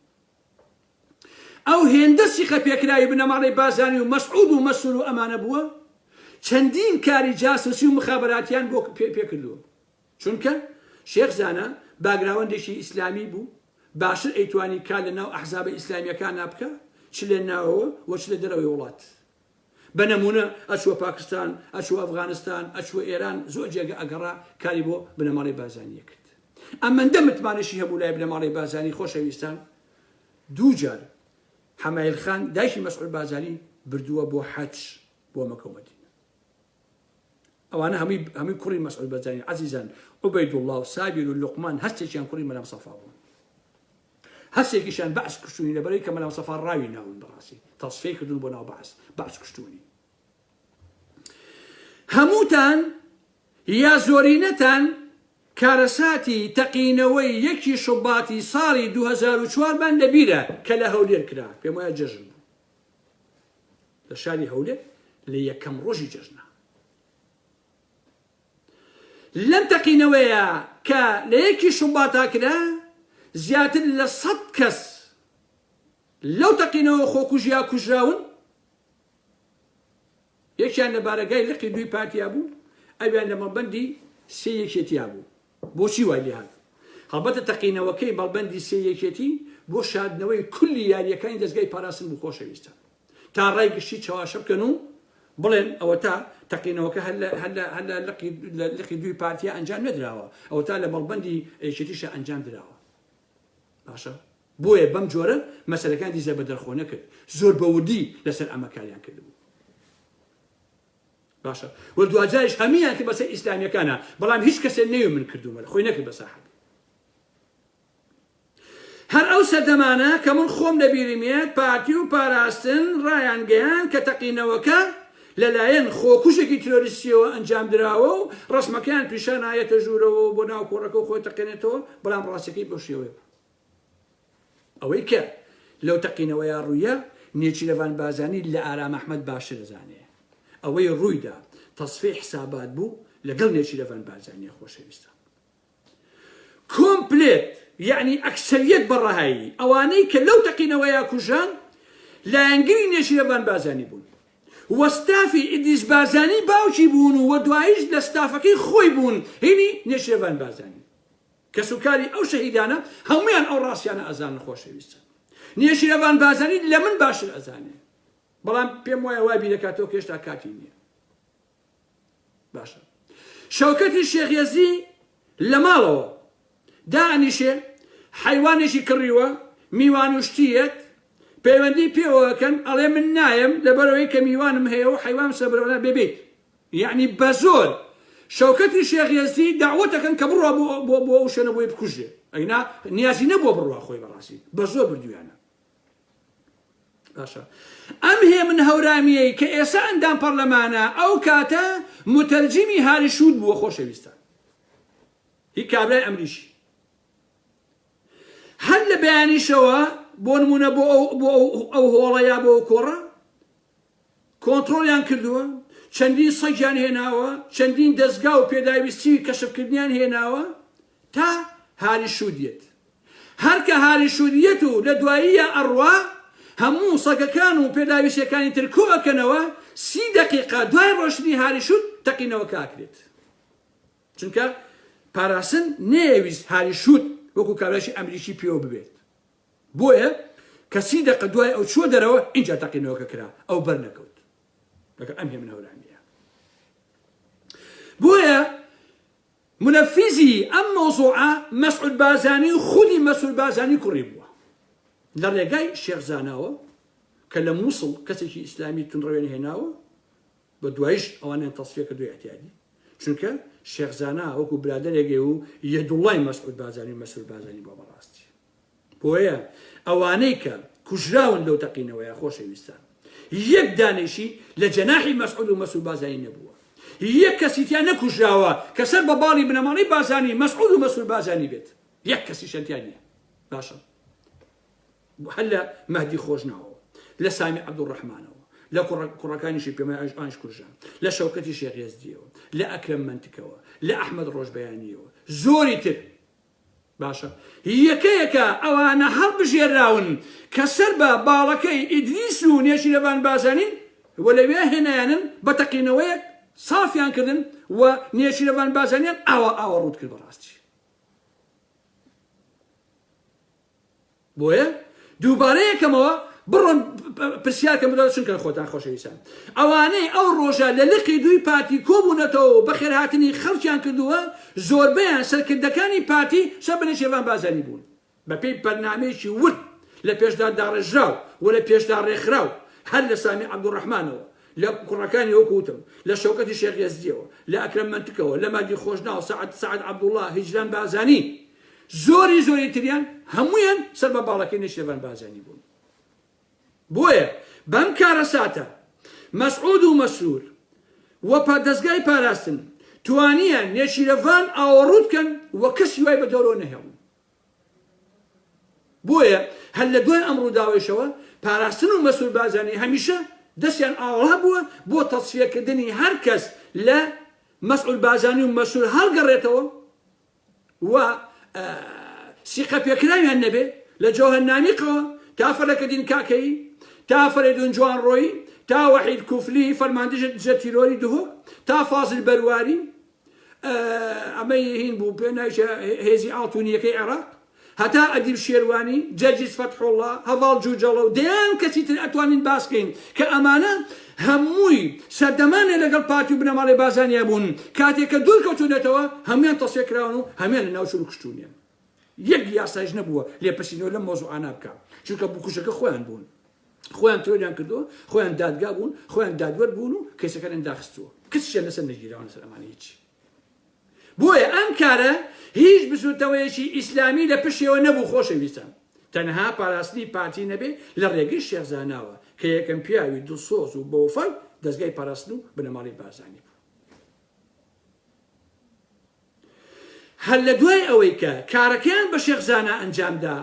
ئەو هێندە سیقە پێکراوی بنەماڵەی بارزانی و مەسعود و مەسرور و ئەمانە بووە چەندین کاری جاسوسی و مخابەراتیان بۆ پێ کردووە. چونکە شێخ زانا background ێکی ئیسلامی بوو باشتر ئەیتوانی کار لە ناو ئەحزابە ئیسلامیەکانا بکا چ لە ناوەوە و چ لە دەرەوەی وڵات. بە نمونە ئەچووە پاکستان، ئەچووە ئەفغانستان، ئەچووە ئێران زۆر جێگە ئەگەڕا کاری بۆ بنەماڵەی بارزانی ئەکرد. ئەمەندە متمانەشی هەبوو لای بنەماڵەی بارزانی خۆشەویستان دووجار حەمایل خان دایکی مەسعود بارزانی بردووە بۆ حەج بۆ مەکە و مەدینە. ئەوانە هەمووی هەمووی کوڕی مەسعود بەرزانی عەزیزان عوبەیدوڵڵا و سابیر و لوقمان هەرسێکیان کوڕی مەلا مستەفا بوون هەرسێکیشیان بەعس کوشتونی لەبەرەی کە مەلا مستەفا ڕاوی ناون بەڕاستی تەسفیەی کردوون بۆ ناو بەعس بەعس کوشتونی هەمووتان یا زۆرینەتان کارەساتی تەقینەوەی یەکی شوباتی ساڵی 2004 مان لەبیرە کە لە هەولێر کرا پێم وایە جەژن بوو لە شاری هەولێر لە یەکەم ڕۆژی جەژنە لەم تەقینەوەیە کە لە یەکی شوباتا کرا زیاتر لە سەد کەس لەو تەقینەوە خۆکوژیا کوژراون یەکیان لە بارەگای لقی دووی پارتیا بوو ئەویان لە مەڵبەندی سێ یەکێتیا بوو بۆچی وای لێهات؟ هەڵبەتە تەقینەوەکەی مەڵبەندی سێی یەکێتی بۆ شاردنەوەی کولی یارییەکانی دەزگای پاراستن بوو خۆشەویستان تا ڕای گشتی چەواشە بکەن و بڵێن ئەوەتا تەقینەوەکە هەر لە هەر لە هەر لە لقی لە لقی دووی پارتیا ئەنجام نەدراوە ئەوەتا لە مەڵبەندی یەکێتیشا ئەنجام دراوە باشە بۆیە بەم جۆرە مەسەلەکان دیزە بە دەرخۆ نەکرد زۆر بە وردی لەسەر ئەمە کاریان کردبوو. باشە وە دواجاریش هەموویان کرد بەسەر ئیسلامیەکانا بەڵام هیچ کەسێ نەوێ من کردومە خۆی نەکرد بە ساحەب هەر ئەو سەردەمانە کە من خۆم لەبیرم یەت پارتی و پاراستن ڕایانگەیان کە تەقینەوەکە لەلایەن خۆکوژێکی ترۆریستیەوە ئەنجام دراوە و ڕسمەکەیان پیشان ئایەتە ژوورەوە بۆ ناو کۆڕەکە و خۆی تەقێنێتەوە بەڵام ڕاستەکەی بەو شێوەیە بوو ئەوەی کە لەو تەقینەوەیە ڕوویە نێچیرەڤان بارزانی لە ئارام ئەحمەد باشتر ئەزانێ. ئەوەی ڕوویدا تەسفیەی حسابات بوو لەگەڵ نێچیرەڤان بارزانیە خۆشەویستان. کۆمپلێت یەعنی ئەکسەریەت بە ڕەهایی ئەوانەی کە لەو تەقینەوەیە کوژران لایەنگری نێچیرەڤان بارزانی بوون و ستافی ئیدریس بارزانی باوکی بوون و دواییش لە ستافەکەی خۆی بوون هینی نێچیرەڤان بارزانی. کەسوکاری ئەو شەهیدانە هەموویان ئەو ڕاستیانە ئەزانن خۆشەویستە نێچیرەڤان بارزانی لە من باشتر ئەزانێ بەڵام پێم وایە وای بیرەکاتەوە کە هێشتا کاتی نییە باشە شەوکەتی شێخ یەزی لە ماڵەوە دانیشێ حیوانێکی کڕیوە میوان و شتیەت پەیوەندی پێوەکەن ئەڵێ من نایم لەبەرەوەی کە میوانم هەیە و حیوان سەبرەوە بێبیت یەعنی بەزۆر شەوکەتی شێخ یەزدی دەعوەت ئەکەن کە بڕوا بۆ بۆ بۆ ئەو شوێنە بۆی بکوژرێ ئەینا نیازی نەبووە بڕوا خۆی بەڕاستی بەزۆر بردویانە باشە ئەم هێمن هەورامیەی کە ئێستا ئەندام پەرلەمانە ئەو کاتە متەرجیمی هاری شوود بووە خۆشەویستان هی کابرای ئەمریکی هەر لە بەیانیشەوە بۆ نمونە بۆ ئەو بۆ ئەو هۆڵە یا بۆ ئەو کۆڕە کۆنترۆڵیان کردووە، چەندین سەگیان هێناوە، چەندین دەزگا و پێداویستی کەشفکردنیان هێناوە تا هاری شوود یەت. هەر کە هاری شوود یەت و لە دواییە ئەڕوا، هەموو سەگەکان و پێداویستیەکانی تر کۆ ئەکەنەوە، سی دەقیقە دوای ڕۆشتنی هاری شوود تەقینەوەکە ئەکرێت. چونکە پاراستن نەیەویست هاری شوود وەکو کابرایەکی ئەمریکی پێوە ببێت. بۆیە کە سی دەقە دوای ئەو چووە دەرەوە ئینجا تەقینەوەکە کرا ئەو بەر نەکەوت لەگەڵ ئەم هێمن هەورامیە بۆیە منەفیزی ئەم مەوزوعە مەسعود بارزانی و خودی مەسعود بارزانی کوڕی بووە لە ڕێگای شێخ زاناوە کە لە مووسڵ کەسێکی ئیسلامی تونڕەوێن هێناوە بە دوایش ئەوانیان تەسفیە کردو ئیعتیادی چونکە شێخ زانا وەکو برادەرێک و یەدوڵای مەسعود بارزانی و مەسرور بارزانی بووە بەڕاستی بۆیە ئەوانەی کە کوژراون لەو تەقینەوەیە خۆشەویستان یەک دانەیشی لە جەناحی مەسعود و مەسرور بارزانی نەبووە یەک کەسی تیا نەکوژراوە کە سەر بە باڵی بنەماڵەی بارزانی مەسعود و مەسرور بارزانی بێت یەک کەسیشیان تیا نییە باشە هەر لە مەهدی خۆشناوەوە، لە سامی عەبدولڕەحمانەوە، لە کوڕەکانیشی پێمای ئەوانیش کوژران، لە شەوکەتی شێخ یەزدییەوە، لە ئەکرەم مەنتکەوە، لە ئەحمەد ڕۆژبەیانییەوە، زۆری تر. باشە یەکە یەکە ئەوانە هەڵبژێراون کە سەر بە باڵەکەی ئیدریس و نێچیرەڤان بازانین و لەوێ هێنایانن بە تەقینەوەیەک سافیان کردن و نێچیرەڤان بازانیان ئاوا ئاوا ڕووت کرد بەڕاستی. بۆیە دووبارە یەکەمەوە بڕۆن پرسیار کەم بدەن چونکە خۆتان خۆشەویستان ئەوانەی ئەو ڕۆژە لە لقی دووی پارتی کۆبوونەتەوە و بەخێرهاتنی خەڵکیان کردووە زۆربەیان سەرکردەکانی پارتی سەر بە نێچیرڤان بارزانی بوون بەپێی بەرنامەیەکی ورد لە پێشدا داڕێژراو و لە پێشدا ڕێکخراو هەر لە سامی عەبدولڕەحمانەوە لە کوڕەکانی وەکو وتم لە شەوکەتی شێخ یەزدیەوە لە ئەکرەم مەنتکەوە لە مادی خۆشناو سەعد سەعد عەبدوڵڵا هیجران بارزانی زۆری زۆری تریان هەموویان سەر بە باڵەکەی نێچیرڤان بارزانی بوون. بۆیە بەم کارەساتە مەسعود و مەسرور و دەزگای پاراستن توانیان نێچیرەڤان ئاوەڕوو بکەن و کەسی وای بە دەورەوە نەهێڵن. بۆیە هەر لە دوای ئەم ڕووداوەیشەوە پاراستن و مەسرور بارزانی هەمیشە دەستیان ئاوەڵا بووە بۆ تەسفیەکردنی هەر کەس لە مەسعود بارزانی و مەسرور هەڵگەڕێتەوە و سیقە پێکراویان نەبێ لە جەوهەر نامیقەوە تا فەلەکەدین کاکەیی تا فەرەیدون جوانڕۆیی تا وەحید کوفلی فەرماندەی دژە تیرۆری دهۆک تا فازل بەرواری ئەمەی هین بوو پێ نایشە هێزی ئاڵتونیەکەی عێراق هەتا ئەدیب شێروانی، جەرجیس فەتحوڵا، هەڤاڵ جوجەڵە و دەیان کەسی تر ئەتوانین باس کەین کە ئەمانە هەمووی سەردەمانێ لەگەڵ پارتی و بنەماڵەی بارزانیا بوون، کاتێ کە دوور کەوتوونەتەوە هەموویان تەسفیە کراون و هەموویان لەناو چوون و کوشتوونیان. یەک یاسایش نەبووە لێپرسینەوە لەم مەوزوعانە بکا، چونکە بکوژەکە خۆیان بوون. خۆیان ترۆریان کردووە، خۆیان دادگا بوون، خۆیان دادوەر بوون و کەیسەکانیان داخستووە. کەسیشیان لەسەر نەگیراوە لەسەر ئەمانە هیچ. بۆیە ئەم کارە هیچ بزوتنەوەیەکی ئیسلامی لە پشتیەوە نەبوو خۆشەویستان تەنها پاراستنی پارتی نەبێ لە ڕێگەی شێخ زاناوە کە یەکەم پیاوی دڵسۆز و بەوەفای دەزگای پاراستن و بنەماڵەی بارزانی بوو. هەر لە دوای ئەوەی کە کارەکەیان بە شێخ زانا ئەنجامدا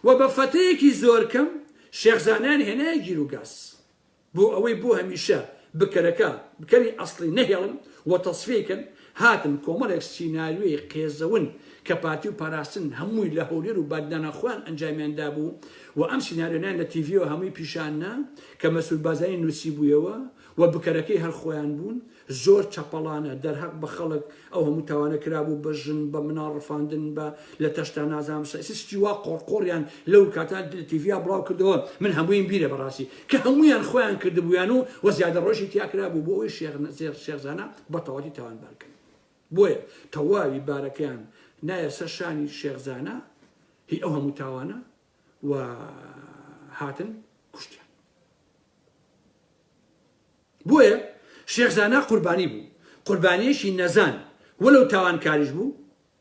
و بە فەتەیەکی زۆر کەم شێخ زانایان هێنایە گیروگاز. بۆ ئەوەی بۆ هەمیشە بکەرەکە، بکەری ئەسڵی نەهێڵن و تەسفیەی کەن، هاتن کۆمەڵێک سیناریۆی قێزەون کە پارتی و پاراستن هەمووی لە هەولێر و بادینانا خۆیان ئەنجامیان دابوو و ئەم سیناریۆنەیان لە تیڤیەوە هەمووی پیشان نا کە مەسرور بارزانی نوسیبوویەوە و بکەرەکەی هەر خۆیان بوون. زۆر چەپەڵانە دەرهەق بە خەڵک ئەو هەموو تاوانە کرابوو بە ژن بە مناڵ ڕفاندن بە لە تەشتا نازانم سەیسی شتی وا قۆڕ قۆڕیان لەو کاتە لە تیڤیا بڵاو کردەوە من هەموویم بیرە بەڕاستی کە هەموویان خۆیان کردبوویان و وە زیادە ڕۆژی تیا کرابوو بۆ ئەوەی شێخ شێخ زانا بە تەواوەتی تاوانبار کەن بۆیە تەواوی بارەکەیان نایە سەر شانی شێخ زانا هی ئەو هەموو تاوانە و هاتن کوشتیان. بۆیە شێخ زانا قوربانی بوو، قوربانیەکی نەزان وەلەو تاوانکاریش بوو،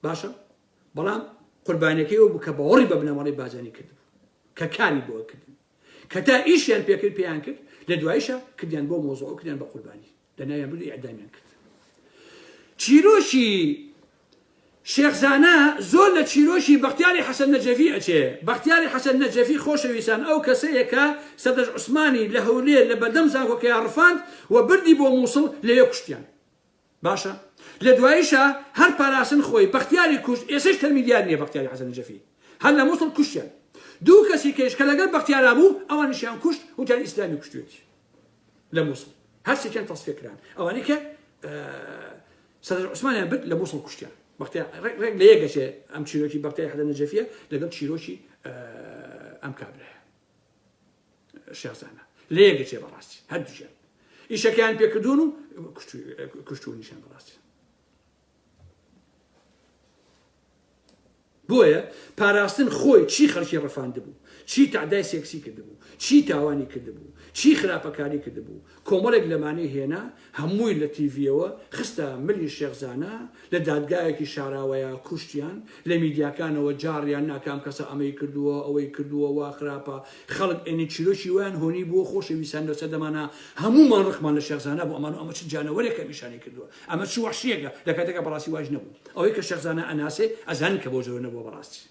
باشە بەڵام قوربانیەکەی ئەو بوو کە باوەڕی بە بنەماڵەی بارزانی کردبوو، کە کاری بۆ کردن، کە تا ئیشیان پێکرد پێیان کرد، لە دواییشا کردیان بۆ مۆزوع و کردیان بە قوربانی، لەناویان برد و ئیعدامیان کرد. چیرۆکی شێخ زانا زۆر لە چیرۆکی بەختیاری حەسەن نەجەفی ئەچێ، بەختیاری حەسەن نەجەفی خۆشەویستان ئەو کەسەیە کە سەردەشت عوسمانی لە هەولێر لە بەردەم زانکۆکەیا ڕفاند و بردی بۆ موسڵ لەوێ کوشتیان باشە لە دواییشا هەر پاراستن خۆی بەختیاری کوشت ئێسەش تەرمی دیار نیە بەختیاری حەسەن نەجەفی هەر لە موسڵ کوشتیان دوو کەسی کەیش کە لەگەڵ بەختیارا بوو ئەوانیشیان کوشت وتیان ئیسلامی کوشتوێتی لە موسڵ هەرسێکیان تەسفیە کران ئەوانەی کە سەدر عوسمانیان برد لە موسڵ کوشتیان بەختیار ڕێک ڕێک لە یەک ئەچێ ئەم چیرۆکی بەختیاری حەدە نەجەفیە لەگەڵ چیرۆکی ئەم کابرایە شێخزانە لە یەک ئەچێ بەڕاستی هەردووکیان ئیشەکەیان پێکردوون و کوشتونیشان بەڕاستی بۆیە پاراستن خۆی چی خەڵکی ڕفاندبوو، چی تەعدای سێکسی کردبوو، چی تاوانی کردبوو، چی خراپەکاری کردبوو، کۆمەڵێک لەمانەی هێنا هەمووی لە تیڤیەوە خستە ملی شێخ زانا، لە دادگایەکی شاراوەیا کوشتیان، لە میدیاکانەوە جاڕیان نا کام کەسە ئەمەی کردووە، ئەوەی کردووە، وا خراپە، خەڵک ئێنی چیرۆکی وایان هۆنی بووە، خۆشەویستان لەو سەردەمانە هەموومان ڕقمان لە شێخ زانا بوو، ئەمان و ئەمە چ جانەوەرێکە ئەم ئیشانەی کردووە، ئەمە چ وەحشیەکە، لە کاتێکا بەڕاستی وایش نەبوو. ئەوەی کە شێخ زانا ئەناسێ ئەزانن کە بەو جۆرە نەبووە بەڕاستی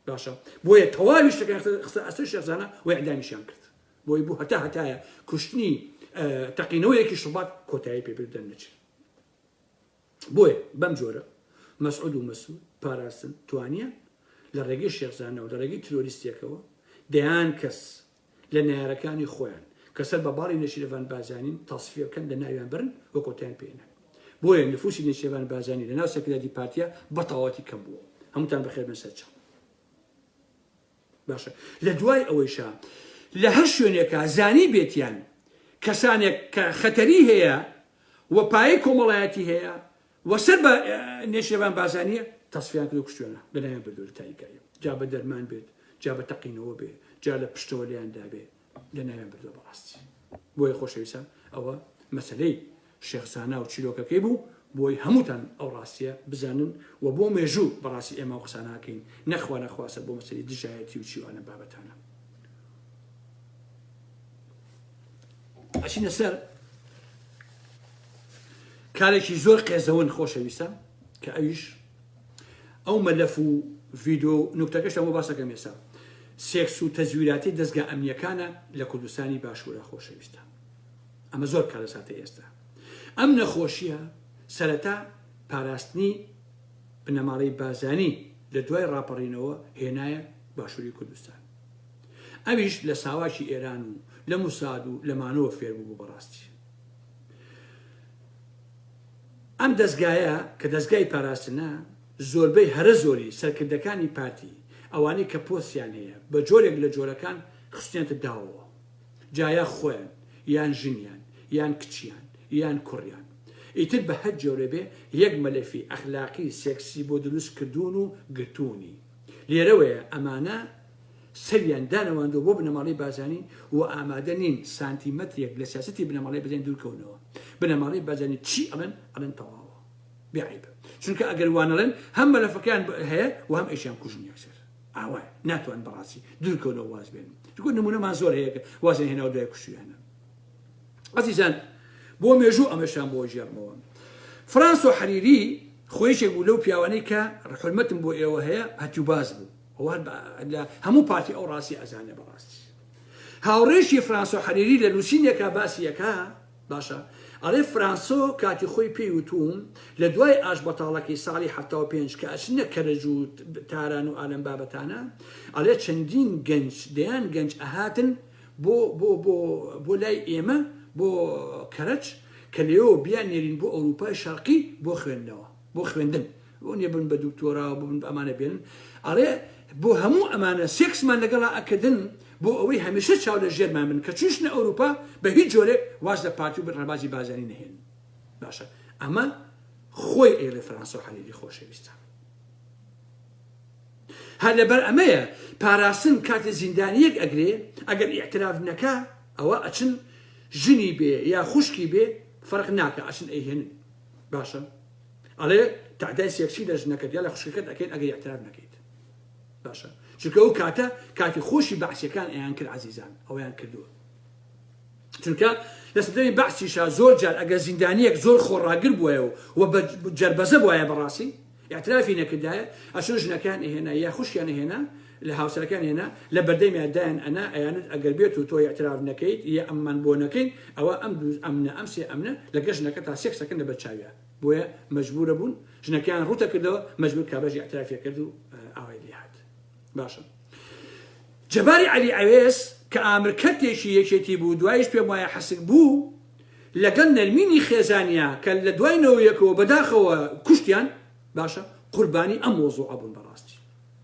باشە بۆیە تەواوی شتەکان خستە ئەستۆی شێخ زانا و ئیعدامیشیان کرد بۆی بوو هەتا هەتایە کوشتنی تەقینەوەیەکی شوبات کۆتایی پێ بێت دەرنەچێت بۆیە بەم جۆرە. مەسعود و مەسعود پاراستن توانیان لە ڕێگەی شێخ زانا و لە ڕێگەی ترۆریستێکەوە دەیان کەس لە نەیارەکانی خۆیان کە سەر بە باڵی نێچیرڤان بارزانین تەسفیە بکەن لە ناویان برن و کۆتایان پێ نێن. بۆیە نفوسی نێچیرڤان بارزانی لە ناو سەرکردایەتی پارتیا بە تەواوەتی کەم بووە. هەمووتان بەخێر بێن سەر چاو. باشە لە دوای ئەوەیشا لە هەر شوێنێکا زانی بێتیان کەسانێک کە خەتەری هەیە و پایەی کۆمەڵایەتی هەیە و سەر بە نێچیرڤان بارزانیە تەسفیان کرد و کوشتویانە لەناویان بردووە لە تاریکایی جا بە دەرمان بێت جا بە تەقینەوە بێ جا لە پشتەوە لێیان دابێ لەناویان بردووە بەڕاستی بۆیە خۆشەویستان ئەوە مەسەلەی شێخ زانا و چیرۆکەکەی بوو بۆی هەمووتان ئەو ڕاستیە بزانن و بۆ مێژوو بەڕاستی ئێمە ئەو قسانە ئەکەین نەخوا نەخواسە بۆ مەسەلەی دژایەتی و چیوانە بابەتانە ئەچینە سەر کارێکی زۆر قێزەون خۆشەویستە کە ئەویش ئەو مەلەف و ڤیدۆ و نوکتەکەشتان بۆ باسەکەم ئێستا سێکس و تەزویراتی دەزگا ئەمنیەکانە لە کوردستانی باشوورە خۆشەویستە ئەمە زۆر کارەساتە ئێستا ئەم نەخۆشیە سەرەتا پاراستنی بنەماڵەی بازانی لە دوای ڕاپەڕینەوە هێنایە باشووری کوردستان ئەویش لە ساواکی ئێران و لە موساد و لەمانەوە فێر بوو بەڕاستی ئەم دەزگایە کە دەزگای پاراستنە زۆربەی هەرە زۆری سەرکردەکانی پارتی ئەوانەی کە پۆستیان هەیە بە جۆرێک لە جۆرەکان خستویانتە داوەوە جا یا خۆیان یان ژنیان یان کچیان یان کوڕیان ئیتر بە هەر جۆرێ بێ یەک مەلەفی ئەخلاقی سێکسی بۆ دروست کردوون و گرتوونی لێرەوەیە ئەمانە سەریان دانەواندووە بۆ بنەماڵەی بارزانی و ئامادە نین سانتیمەترێک لە سیاسەتی بنەماڵەی بارزانی دوورکەونەوە. بنەماڵەی بارزانی چی ئەڵێن ئەڵێن تەواوە بێ عەیبە. چونکە ئەگەر وا نەڵێن هەم مەلەفەکەیان هەیە و هەم ئەیشیان کوژن یەکسەر. ئاوایە ناتوان بەڕاستی دوورکەونەوە واز بێنن. چونکە نمونەمان زۆر هەیە کە وازیان هێناوە دوای کوشتویانە. ئەزیزان بۆ مێژوو ئەمەشتان بۆ گێڕمەوە. فرانسۆ حەریری خۆ یەکێک بوو لەو پیاوانەی کە حورمەتم بۆ ئێوە هەیە هەتیوباز بوو. ئەوە هەر لە هەموو پارتی ئەو ڕاستی ئەزانێ بەڕاستی هاوڕێشی فرانسۆ حەریری لە نووسینێکا باسی ئەکا باشە ئەڵێ فرانسۆ کاتی خۆی پێی وتوم لە دوای ئاش بەتاڵەکەی ساڵی 75 کە ئەچنە کەرەج و تاران و ئالەم بابەتانە ئەڵێ چەندین گەنج دەیان گەنج ئەهاتن بۆ بۆ بۆ بۆ لای ئێمە بۆ کەرەج کە لێەوە بیان نێرین بۆ ئەوروپای شەرقی بۆ خوێندنەوە بۆ خوێندن بۆ نیە بن بە دکتۆرا و ببن بە ئەمانە بێنن ئەڵێ بۆ هەموو ئەمانە سێکسمان لەگەڵا ئەکردن بۆ ئەوەی هەمیشە چاو لە ژێرمان بن کە چوشنە ئەوروپا بە هیچ جۆرێک واز لە پارتی و ڕێبازی بازانی نەهێن باشە ئەمە خۆی ئەیڵێ فرانسۆ حەریری خۆشەویستە هەر لەبەر ئەمەیە پاراستن کاتێ زیندانیەک ئەگرێ ئەگەر ئیعتراف نەکا ئەوە ئەچن ژنی بێ یا خوشکی بێ فەرق ناکە ئەچن ئەیهێنن باشە ئەڵێ تەعدای سێکسی لە ژنەکەت یا لە خوشکەکەت ئەکەین ئەگەر ئیعتراف نەکەیت باشە چونکە ئەو کاتە کاتی خۆشی بەعسیەکان ئەیان کرد عەزیزان ئەویان کردووە چونکە لە سەردەمی بەعسیشا زۆر جار ئەگەر زیندانیەک زۆر خۆڕاگر بووایە و بە جەربەزە بوایە بەڕاستی اعترافی نەکردایە ئەچون ژنەکان ئەهێنا یا خوشکیان ئەهێنا لە هاوسەرەکان هێنا لە بەردەمیان دایان ئەنا ئەیانوت ئەگەر بێت و تۆ اعتراف نەکەیت یا ئەممان بۆ نەکەین ئەوە ئەم دوو ئەمنە ئەم سێ ئەمنە لەگە ژنەکە تا سێکسەکەن لەبەر چاویا بۆیە مەجبورە بوون ژنەکەیان ڕوتە کردەوە مەجبور کابراش ئیعترافی کرد و ئاوای لێ هات باشە جەباری عەلی عەوێز کە ئامر کەرتێکی یەکێتی بوو دوایش پێم وایە حسک بوو لەگەڵ نەرمینی خێزانیا کە لە دوای نەوەیەکەوە بەداخەوە کوشتیان باشە قوربانی ئەم مۆزوعە بوون بەڕاستی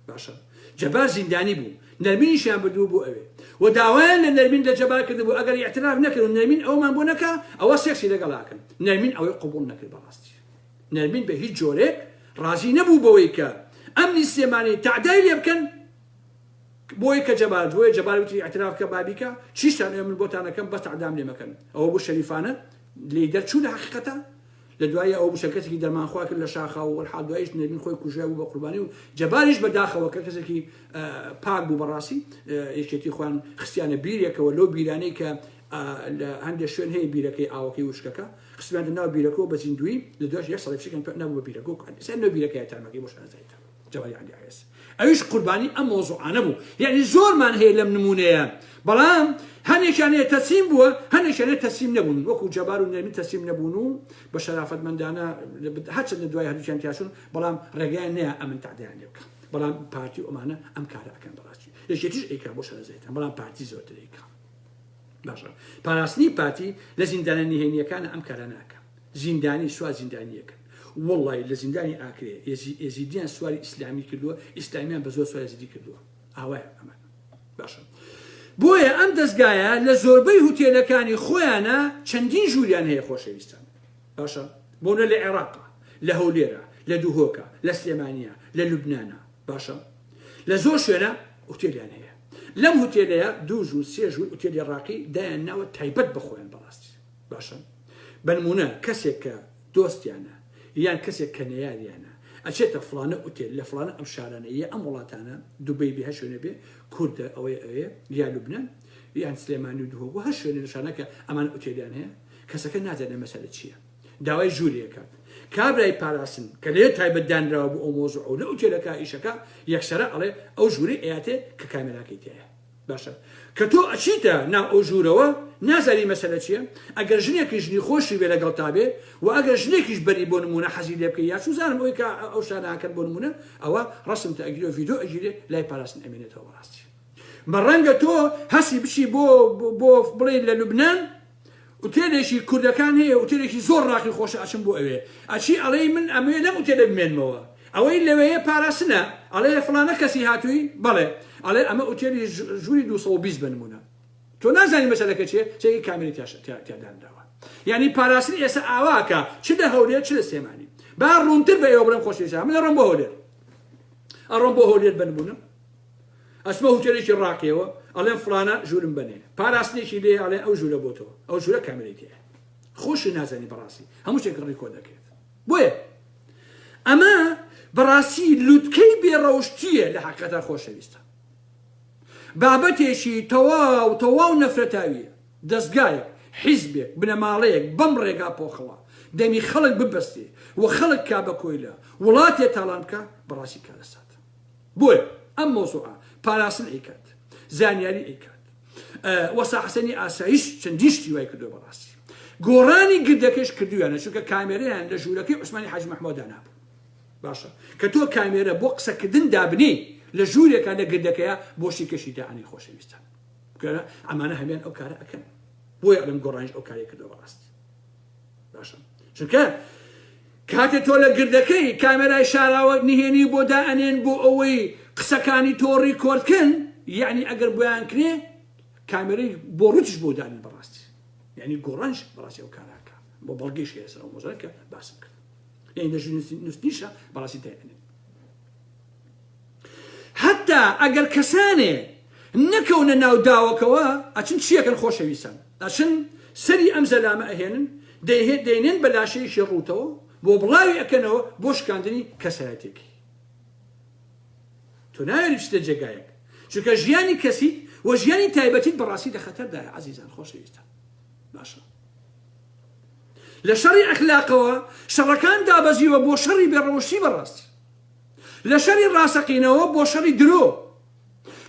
باشە جەبار زیندانی بوو نەرمینیشیان بردبوو بۆ ئەوێ و داوایان لە نەرمین لە جەبار کردبوو ئەگەر ئیعتراف نەکرد و نەرمین ئەومان بۆ نەکا ئەوە سێکسی لەگەڵ ئەکەن نەرمین ئەوەی قبوڵ نەکرد بەڕاستی نەرمین بە هیچ جۆرێک ڕازی نەبوو بەوەی کە ئەمنی سلێمانی تەعدای لێ بکەن بۆی کە جەبار بۆیە جەبار وتی ئیعتراف کە بابیکە چیشتان ئەوێ من بۆتان ئەکەم بەس تەعدام لێ مەکەن ئەوە بوو شەریفانە لێی دەرچوو لە حەقیقەتە لە دوایی ئەوە بوو کەسێکی دەرمانخوا کرد لە شاخا و وەلحاڵ دواییش نەرمین خۆی کوژرا بوو بە قوربانی و جەباریش بە داخەوە کە کەسێکی پاک بوو بەڕاستی یەکێتی خۆیان خستیانە بیرێکەوە لەو بیرانەی کە لە هەندێک شوێن هەیە بیرەکەی ئاوەکەی وشکەکە خستیانە ناو بیرەکەەوە بە زیندوی لە دوایش یەک ساڵی فشکیان پێ نەبوو بە بیرەکە و ئێستا نەو بیرەکەی تەرمەکەی بۆ شارەزایتە جەباری عەلی عەیس ئەویش قوربانی ئەم مۆزوعانە بوو یعنی زۆرمان هەیە لەم نمونەیە بەڵام. هەنێکیان هەیە تەسلیم بووە، هەنێکیان هەیە تەسلیم نەبوون، وەکو جەبار و نەرمین تەسلیم نەبوون و بە شەرافەتمەندانە هەرچەندە دوای هەردووکیان تیاچوون، بەڵام ڕێگەیان نەیا ئەمن تەعدایان لێ بکا. بەڵام پارتی و ئەمانە ئەم کارە ئەکەن بەڕاستی. یەکێتیش ئەیکا بۆ شارەزایتان، بەڵام پارتی زۆرتر ئەیکا. باشە پاراستنی پارتی لە زیندانە نهێنییەکانە ئەم کارانە ئەکا. زیندانی سوار زیندانییەکەن. وەڵڵاهی لە زیندانی ئاکرێ ئێزیدیان سواری ئیسلامی کردووە، ئیسلامیان بە زۆر سواری ئێزیدی کردووە. ئاوایە ئەمە. باشە بۆیە ئەم دەزگایە لە زۆربەی هوتێلەکانی خۆیانە چەندین ژووریان هەیە خۆشەویستان باشە بۆنە لە عێراقا لە هەولێرە لە دوهۆکە لە سلێمانە لە لوبنانە باشە لە زۆر شوێنە هوتێلیان هەیە لەم هوتێلەیە دوو ژوور سێ ژوور ئوتێلی ڕاقی دایان ناوە تایبەت بە خۆیان بەڕاستی باشە بەنمونە کەسێک کە دۆستیانە یان کەسێک کە نەیاریانە ئەچێتە فڵانە ئوتێل لە فڵانە ئەم شارانە یا ئەم وڵاتانە دوبەی بێ هەر شوێنێ بێ کوردە ئەوەیە ئەوێ یا لوبنان یان سلێمانی و دهۆک و هەر شوێنێ لە شارانە کە ئەمان ئوتێلیان هەیە کەسەکە نازانێ مەسەلە چییە داوای ژوورێ ئەکات کابرای پاراستن کە لێ تایبەت دانراوە بۆ ئەو مۆزوعە و لە ئوتێلەکە ئیشەکە یەکسەرە ئەڵێ ئەو ژوورەی ئەیاتێ کە کامێراکەی تیایە باشە کە تۆ ئەچیتە ناو ئەو ژوورەوە نازانی مەسەلە چیە ئەگەر ژنێکی ژنی خۆشی بێ لەگەڵ تا بێ و ئەگەر ژنێکیش بەری بۆ نمونە حەزی لێ بکەی یا چوزانم ئەوی کە ئەو شانە ئەکەن بۆ نمونە ئەوە ڕەسمتە ئەگیرێ و ڤیدۆ ئەگیرێ لای پاراستن ئەمێنێتەوە بەڕاستی بە ڕەنگە تۆ هەسی بچی بۆ بۆ بڵێ لە لوبنان ئوتێلێکی کوردەکان هەیە ئوتێلێکی زۆر ڕاقی خۆشە ئەچم بۆ ئەوێ ئەچی ئەڵێی من ئەمەوێ لەم ئوتێلە بمێنمەوە ئەوەی لەوێیە پاراستنە ئەڵێ فڵانە کەسی هاتووی بەڵێ ئەڵێ ئەمە ئوتێلی ژووری 220 بە نمونە تۆ نازانی مەسەلەکە چیە چێکی کامێری تیا دانراوە یعنی پاراستن ئێستا ئاواکە چ لە هەولێر چ لە سلێمانی با ڕوونتر بە ئێوە بڵێم خۆشەویستان من ئەڕۆم بۆ هەولێر ئەڕۆم بۆ هەولێر بە نمونە ئەچمە هوتێلێکی ڕاقیەوە ئەڵێم فڵانە ژوورم بەنێ پاراستنێکی لێ ئەڵێ ئەو ژوورە بۆتەوە ئەو ژوورە کامێرەی تێیە خۆشی نازانی بەڕاستی هەموو شتێک ڕیکۆرد دەکرێت بۆیە ئەمە بەڕاستی لوتکەی بێڕەوشتیە لە حقیقەتە خۆشەویستە بابەتێکی تەواو تەواو نەفرەتاویە دەستگایەک حیزبێک بنەماڵەیەک بەم ڕێگا پۆخڵە دەمی خەڵک ببەستێ و خەڵک کا بە کۆیلە وڵاتێ تاڵان بکە بەڕاستی کارەسات بۆیە ئەم مەوزوعە پاراستن ئەیکات، زانیاری ئەیکات، وەستا حەسەنی ئاسایش چەندین شتی وای کردووە بەڕاستی گۆڕانی گردەکەش کردویانە چونکە کامێرەیان لە ژوورەکەی عوسمانی حاجی مەحموود دانابوو باشە کە تۆ کامێرە بۆ قسەکردن دابنێی لە ژوورێکە لە گردەکەیە بۆ شتی کەشی دائەنێی خۆشەویستان ئەمانە هەمیان ئەو کارە ئەکەن بۆیە ئەڵێم گۆڕانیش ئەو کارەی کردووە بەڕاستی باشە چونکە کاتێ تۆ لە گردەکەی کامێرای شاراوە نهێنی بۆ دائەنێن بۆ ئەوەی قسەکانی تۆ ڕیکۆرد کەن یعنی ئەگەر بۆیان کرێ کامێرەی بۆ ڕوتش بۆ دانن بەڕاستی یعنی گۆڕانش بەڕاستی ئەو کاراکە بۆ بەڵگەیش هەیە سەر ئەو مۆزەرە کە باسم کرد یعنی لە نووسنیشە بەڕاستی دایئەنێن هەتا ئەگەر کەسانێ نەکەونە ناو داوەکەوە ئەچن چیەکەن خۆشەویستان ئەچن سەری ئەم زەلامە ئەهێنن دەیهێ دەینێن بە لاشەیەکی ڕووتەوە بۆ بڵاوی ئەکەنەوە بۆ شکاندنی کەسایەتێکی تۆ ناوێری بچیتە جێگایەک چونکە ژیانی کەسیت و ژیانی تایبەتیت بەڕاستی لە خەتەردایە عەزیزان خۆشەویستان باشە لە شەڕی ئەخلاقەوە شەڕەکان دابەزیوە بۆ شەڕی بێڕەوشتی بەڕاستی لە شەری ڕاستەقینەوە بۆ شەڕی درۆ،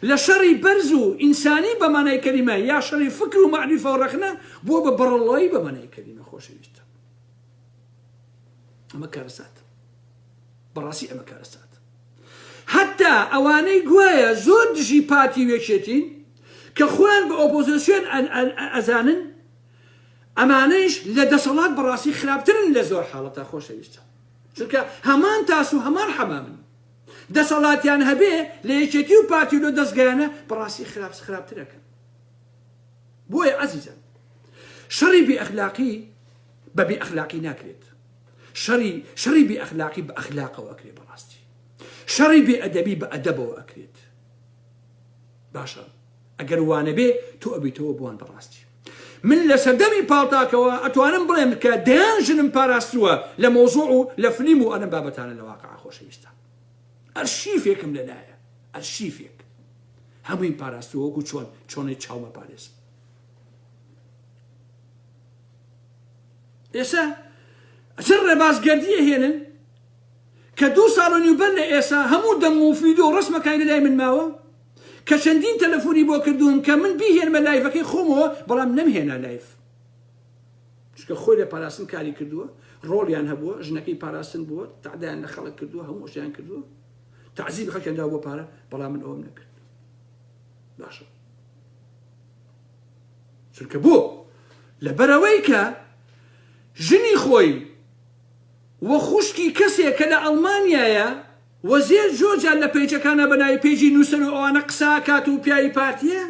لە شەڕی بەرز و ئینسانی بە مانای کەلیمە یا شەڕی فکر و مەعریفە و ڕەخنە بووە بە بەڕەڵڵایی بە مانای کەلیمە خۆشەویستم. ئەمە کارەسات. بەڕاستی ئەمە کارەسات. حتا ئەوانەی گوایە زۆر دژی پارتی و یەکێتین کە خۆیان بە ئۆپۆزیسیۆن ئەزانن ئەمانەیش لە دەسەڵات بەڕاستی خراپترن لە زۆر حاڵەتا خۆشەویستم. چونکە هەمان تاس و هەمان حەمامن دەسەڵاتیان هەبێ لە یەکێتی و پارتی و لۆ دەزگایانە بەڕاستی خراپ خراپترەکەن بۆیە عەزیزان شەڕی بێ ئەخلاقی بە بێ ئەخلاقی ناکرێت شەڕی شەڕی بێ ئەخلاقی بە ئەخلاقەوە ئەکرێت بەڕاستی شەڕی بێ ئەدەبی بە ئەدەبەوە ئەکرێت باشە ئەگەر وانەبێ تۆ ئەبیتەوە بۆوان بەڕاستی من لە سەردەمی پاڵتاکەوە ئەتوانم بڵێم کە دەیان ژنم پاراستووە لە مەوزوع و لە فلیم و ئەم بابەتانە لە واقع خۆشەویستان ئەرشیفێکم لەلایە ئەرشیفێک هەموویم پاراستووە وەکو چۆن چۆنی چاومە پارێزم ئێستا چ ڕێباز گەردی ئەهێنن کە دوو ساڵ و نیو بەر لە ئێسا هەموو دەنگ و فیدۆ و ڕەسمەکانی لەلای من ماوە؟ کە چەندین تەلەفۆنی بۆ کردووم کە من بیهێنمە live ەکەی خۆمەوە بەڵام نەمهێنا live چونکە خۆی لە پاراستن کاری کردووە ڕۆڵیان هەبووە ژنەکەی پاراستن بووە تەعدایان لە خەڵک کردووە هەموو شتیان کردووە تەعزیبی خەڵکیان داوە بۆ پارە بەڵام من ئەوەم نەکرد باشە چونکە بۆ لەبەرەوەی کە ژنی خۆی و خوشکی کەسێک کە لە ئەڵمانیایە وەزێر زۆر جار لە page ەکانا بە ناوی page ی نووسەر و ئەوانە قسە ئەکات و پیاوی پارتیە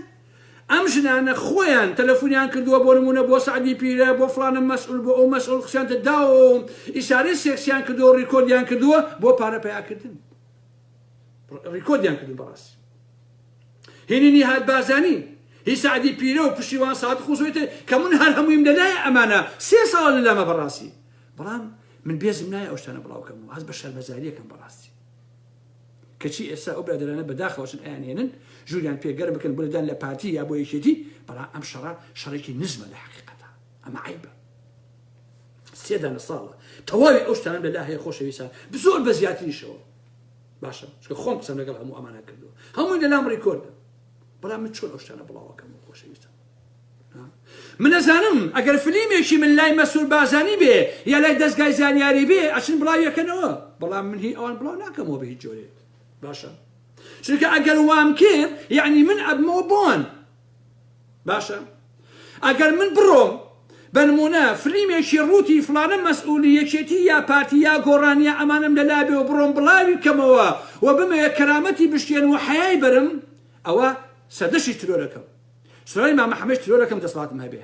ئەم ژنانە خۆیان تەلەفونیان کردووە بۆ نموونە بۆ سەعدی پیرە بۆ فڵانە مەسئول بۆ ئەو مەسئول قسەیان تە داوە و ئیشارەی سێکسیان کردووە و record یان کردووە بۆ پارە پەیاکردن record یان کردوون بەڕاستی هینی نیهاد بارزانی هی سەعدی پیرە و پشتیوان سادق و زۆری تر کە من هەر هەموویم لەلایە ئەمانە سێ ساڵە لەلامە بەڕاستی بەڵام من بێزم نایە ئەو شتانە بڵاو کەمەوە هەست بە شەرمەزاریەکەم بەڕاستی کەچی ئێستا ئەو برادەرانە بەداخەوە چون ئەیان هێنن ژووریان پێ گەرم بکەن بۆ لێدان لە پارتی یا بۆ یەکێتی بەڵام ئەم شەڕە شەڕێکی نزمە لە حەقیقەتا ئەمە عەیبە سێ دانە ساڵە تەواوی ئەو شتانەم لەلا هەیە خۆشەویستان زۆر بە زیاتریشەوە باشە چونکە خۆم قسەم لەگەڵ هەموو ئەمانە کردووە هەمووی لەلام record ە بەڵام من چۆن ئەو شتانە بڵاوەکەم خۆشەویستان من ئەزانم ئەگەر فلیمێکی من لای مەسرور بارزانی بێ یا لای دەزگای زانیاری بێ ئەچن بڵاویەکەنەوە بەڵام من هی ئەوان بڵاو ناکەمەوە بە هیچ جۆرێک باشە چونکە ئەگەر وام کرد یعنی من ئەبمەوە بۆن باشە ئەگەر من بڕۆم بەنمونە فلیمێکی ڕووتی فلانە مەسئولی یەکێتی یا پارتی یا گۆڕانیا ئەمانم لەلا بێ و بڕۆم بڵاوی بکەمەوە و بمەوێ کەرامەتی بشکێن و حەیای بەرم ئەوە سەردەشی ترۆرەکەم سرای مامە حەمەش ترۆرەکەم دەسڵاتم هەبێ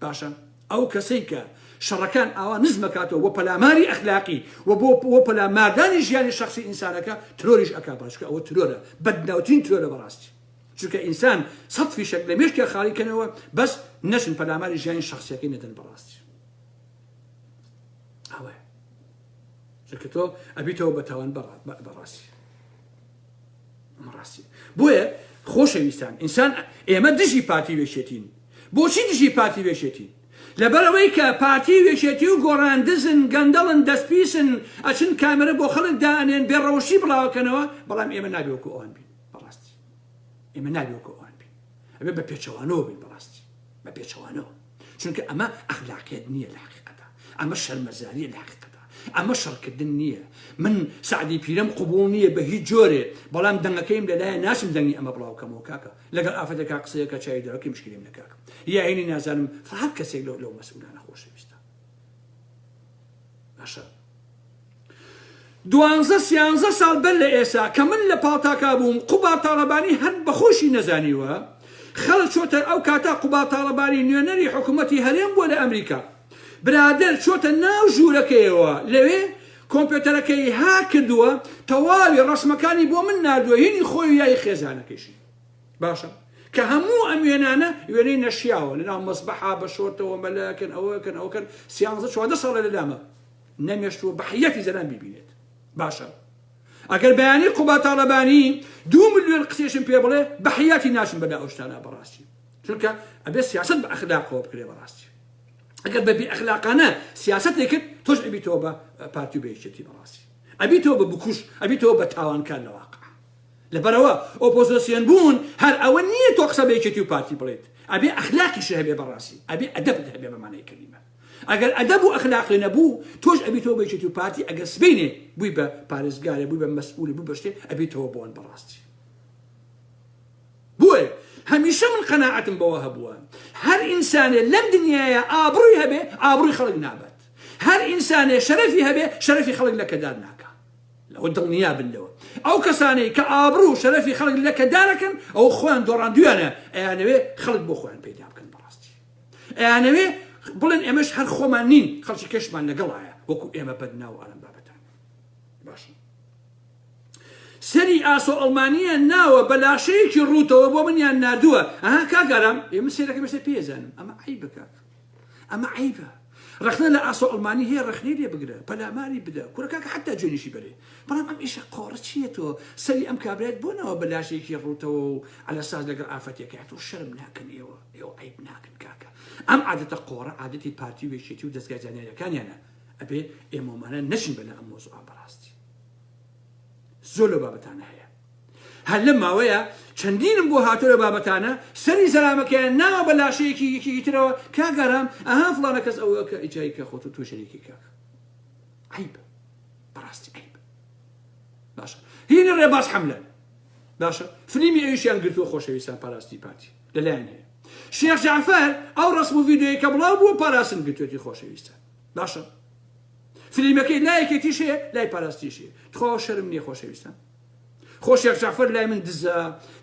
باشە ئەو کەسەی کە شەڕەکان ئاوا نزمەکاتەوە بۆ پەلاماری ئەخلاقی و بۆ بۆ پەلاماردانی ژیانی شخصی ئینسانەکە ترۆریش ئەکا باشکە ئەوە ترۆرە بەدناوترین ترۆرە بەڕاستی چونکە ئینسان سەد فیشەک لە مێشکیا خاڵی کەنەوە بەس نەچن پەلاماری ژیانی شخصیەکەی نەدەن بەڕاستی ئەوەیە چونکە تۆ ئەبیتەوە بە تاوان بەڕاستی ئەمە ڕاستیە بۆیە خۆشەویستان ئینسان ئێمە دژی پارتی وێشێتین بۆچی دژی پارتی وێشێتین لەبەرەوەی کە پارتی وێشێتی و گۆڕان دزن گەندەڵن دەستپیسن ئەچن کامێرە بۆ خەڵک دانێن بێ ڕەوشی بڵاوکەنەوە بەڵام ئێمە نابێ وەکو ئەوان بین بەڕاستی ئێمە نابێ وەکو ئەوان بین ئەبێ بە پێچەوانەوە بین بەڕاستی بە پێچەوانەوە چونکە ئەمە ئەخلاقیەت نییە لە حقیقەتە ئەمە شەرمەزاریە لە حقیقەتە ئەمە شەڕکردن نییە من سەعدی پیرەم قبوڵ نییە بە هیچ جۆرێ بەڵام دەنگەکەیم لەلایە ناچم دەنگی ئەمە بڵاو کەمەوە کاکە لەگەڵ ئافرەتێکا قسەیەکە چاوی دەرەکەی مشکلیم لە کاکە یاهینی نازانم هەر کەسێک لەو لەو مەسئولانە خۆشەویستە باشە دوانزە سیانزە ساڵ بەر لە ئێسا کە من لە پاڵتاکا بووم قوباد تاڵەبانی هەر بە خۆشی نەزانیوە خەڵک چۆتە ئەو کاتە قوباد تاڵەبانی نوێنەری حکوومەتی هەرێم بووە لە ئەمریکا برادەر چۆتە ناو ژوورەکەیەوە لەوێ کۆمپیوتەرەکەی هاک کردووە تەواوی ڕەسمەکانی بۆ من ناردووە هینی خۆی و یای خێزانەکەیشی باشە کە هەموو ئەم وێنانە وێنەی نەشیاوە لەناو مەسبەحا بە شۆرتەوە مەلەکەن ئەوەکەن ئەوکەن سیانزە 14 ساڵە لەلامە نەمێشتووە بە حەیاتی زەلام بیبینێت باشە ئەگەر بەیانی قوبا تاڵەبانی دوو ملیۆن قسێشم پێ بڵێ بە حەیاتی ناچم بەلا ئەو شتانە بەڕاستی چونکە ئەبێ سیاست بە ئەخلاقەوە بکرێ بەڕاستی ئەگەر بە بێ ئەخلاقانە سیاستێک کرد تۆش ئەبیتەوە بە پارتی و بە یەکێتی بەڕاستی ئەبیتەوە بە بکوش ئەبیتەوە بە تاوانکار لە واقع لەبەرئەوە ئۆپۆزۆسیۆن بوون هەر ئەوە نییە تۆ قسە بە یەکێتی و پارتی بڵێیت ئەبێ ئەخلاقیشت هەبێ بەڕاستی ئەبێ ئەدەبت هەبێ بە مانای کەلیمە ئەگەر ئەدەب و ئەخلاقی نەبوو تۆش ئەبیتەوە بە یەکێتی و پارتی ئەگەر سبەینێ بووی بە پارێزگارێ بووی بە مەسئولی بووی بە شتێ ئەبیتەوە بۆن بەڕاستی بۆیە هەمیشە من قەناعەتم بەوە هەبووە هەر ئینسانێ لەم دنیاە ئابڕووی هەبێ ئابڕووی خەڵک نابات هەر ئینسانێ شەرەفی هەبێ شەرەفی خەڵک لەکەدار ناکا لەوە دڵنیا بن لەوە ئەو کەسانەی کە ئابڕوو و شەرەفی خەڵک لەکەدارەکەن ئەو خۆیان دۆڕاندویانە ئەیانەوێ خەڵک بۆ خۆیان پەیدا بکەن بەڕاستی ئەیانەوێ بڵێن ئێمەش هەر خۆمان نین خەڵکی کەشمان لەگەڵایە وەکو ئێمە بەدناو ئالم بابەتان باشە سەری ئاسۆ ئەڵمانیە ناوە بە لاشەیەکی ڕووتەوە بۆ منیان ناردووە ئەها کاک ئارام ئێمە سێرەکە بەسەر پێزانم ئەمە عیبە کاک ئەمە عەیبە ڕەخنە لە ئاسۆ ئەڵمانی هەیە ڕەخنەی لێ بگرە پەلاماری بدە کورە کاکە حەتا جوێنیشی بەرێ بەڵام ئەم ئیشە قۆڕە چییە تۆ سەری ئەم کابرایەت بۆ ناوە بە لاشێکی ڕووتەوە و عەلە ساز لەگەڵ ئافرەتێکە تۆ شەرم ناکەن ئێوە ئێوە عەیب ناکەن کاکە ئەم عادەتە قۆڕە عادەتی پارتی و یەکێتی و دەزگای زانیاریەکانیانە ئەبێ ئێمەمانە نەچین بەلا ئەم مۆزوعە بەڕاستی زۆر لەو بابەتانە هەیە. هەر لەم ماوەیە چەندینم بۆ هاتووە لە بابەتانە سەری زەلامەکەیان ناوە بە لاشەیەکی یەکێکی ترەوە کاک ئارام ئەها فڵانە کەس ئەوە کە ئیجای کە خۆت تۆ شەریکی کاک عیب بەڕاستی عیب باشە هینی ڕێباز حەملە باشە فلیمی ئەویشیان گرتووە خۆشەویستان پاراستنی پارتی لەلایەن هەیە شێخ جعفەر ئەو ڕسم و ڤیدیۆیە کە بڵاو بووە پاراستن گرتوێتی خۆشەویستان باشە فلیمەکەی لای یەکێتیش هەیە لای پاراستیش هەیە تخوا شەرم نییە خۆشەویستان خۆ شێخ جعفەر لای من دزە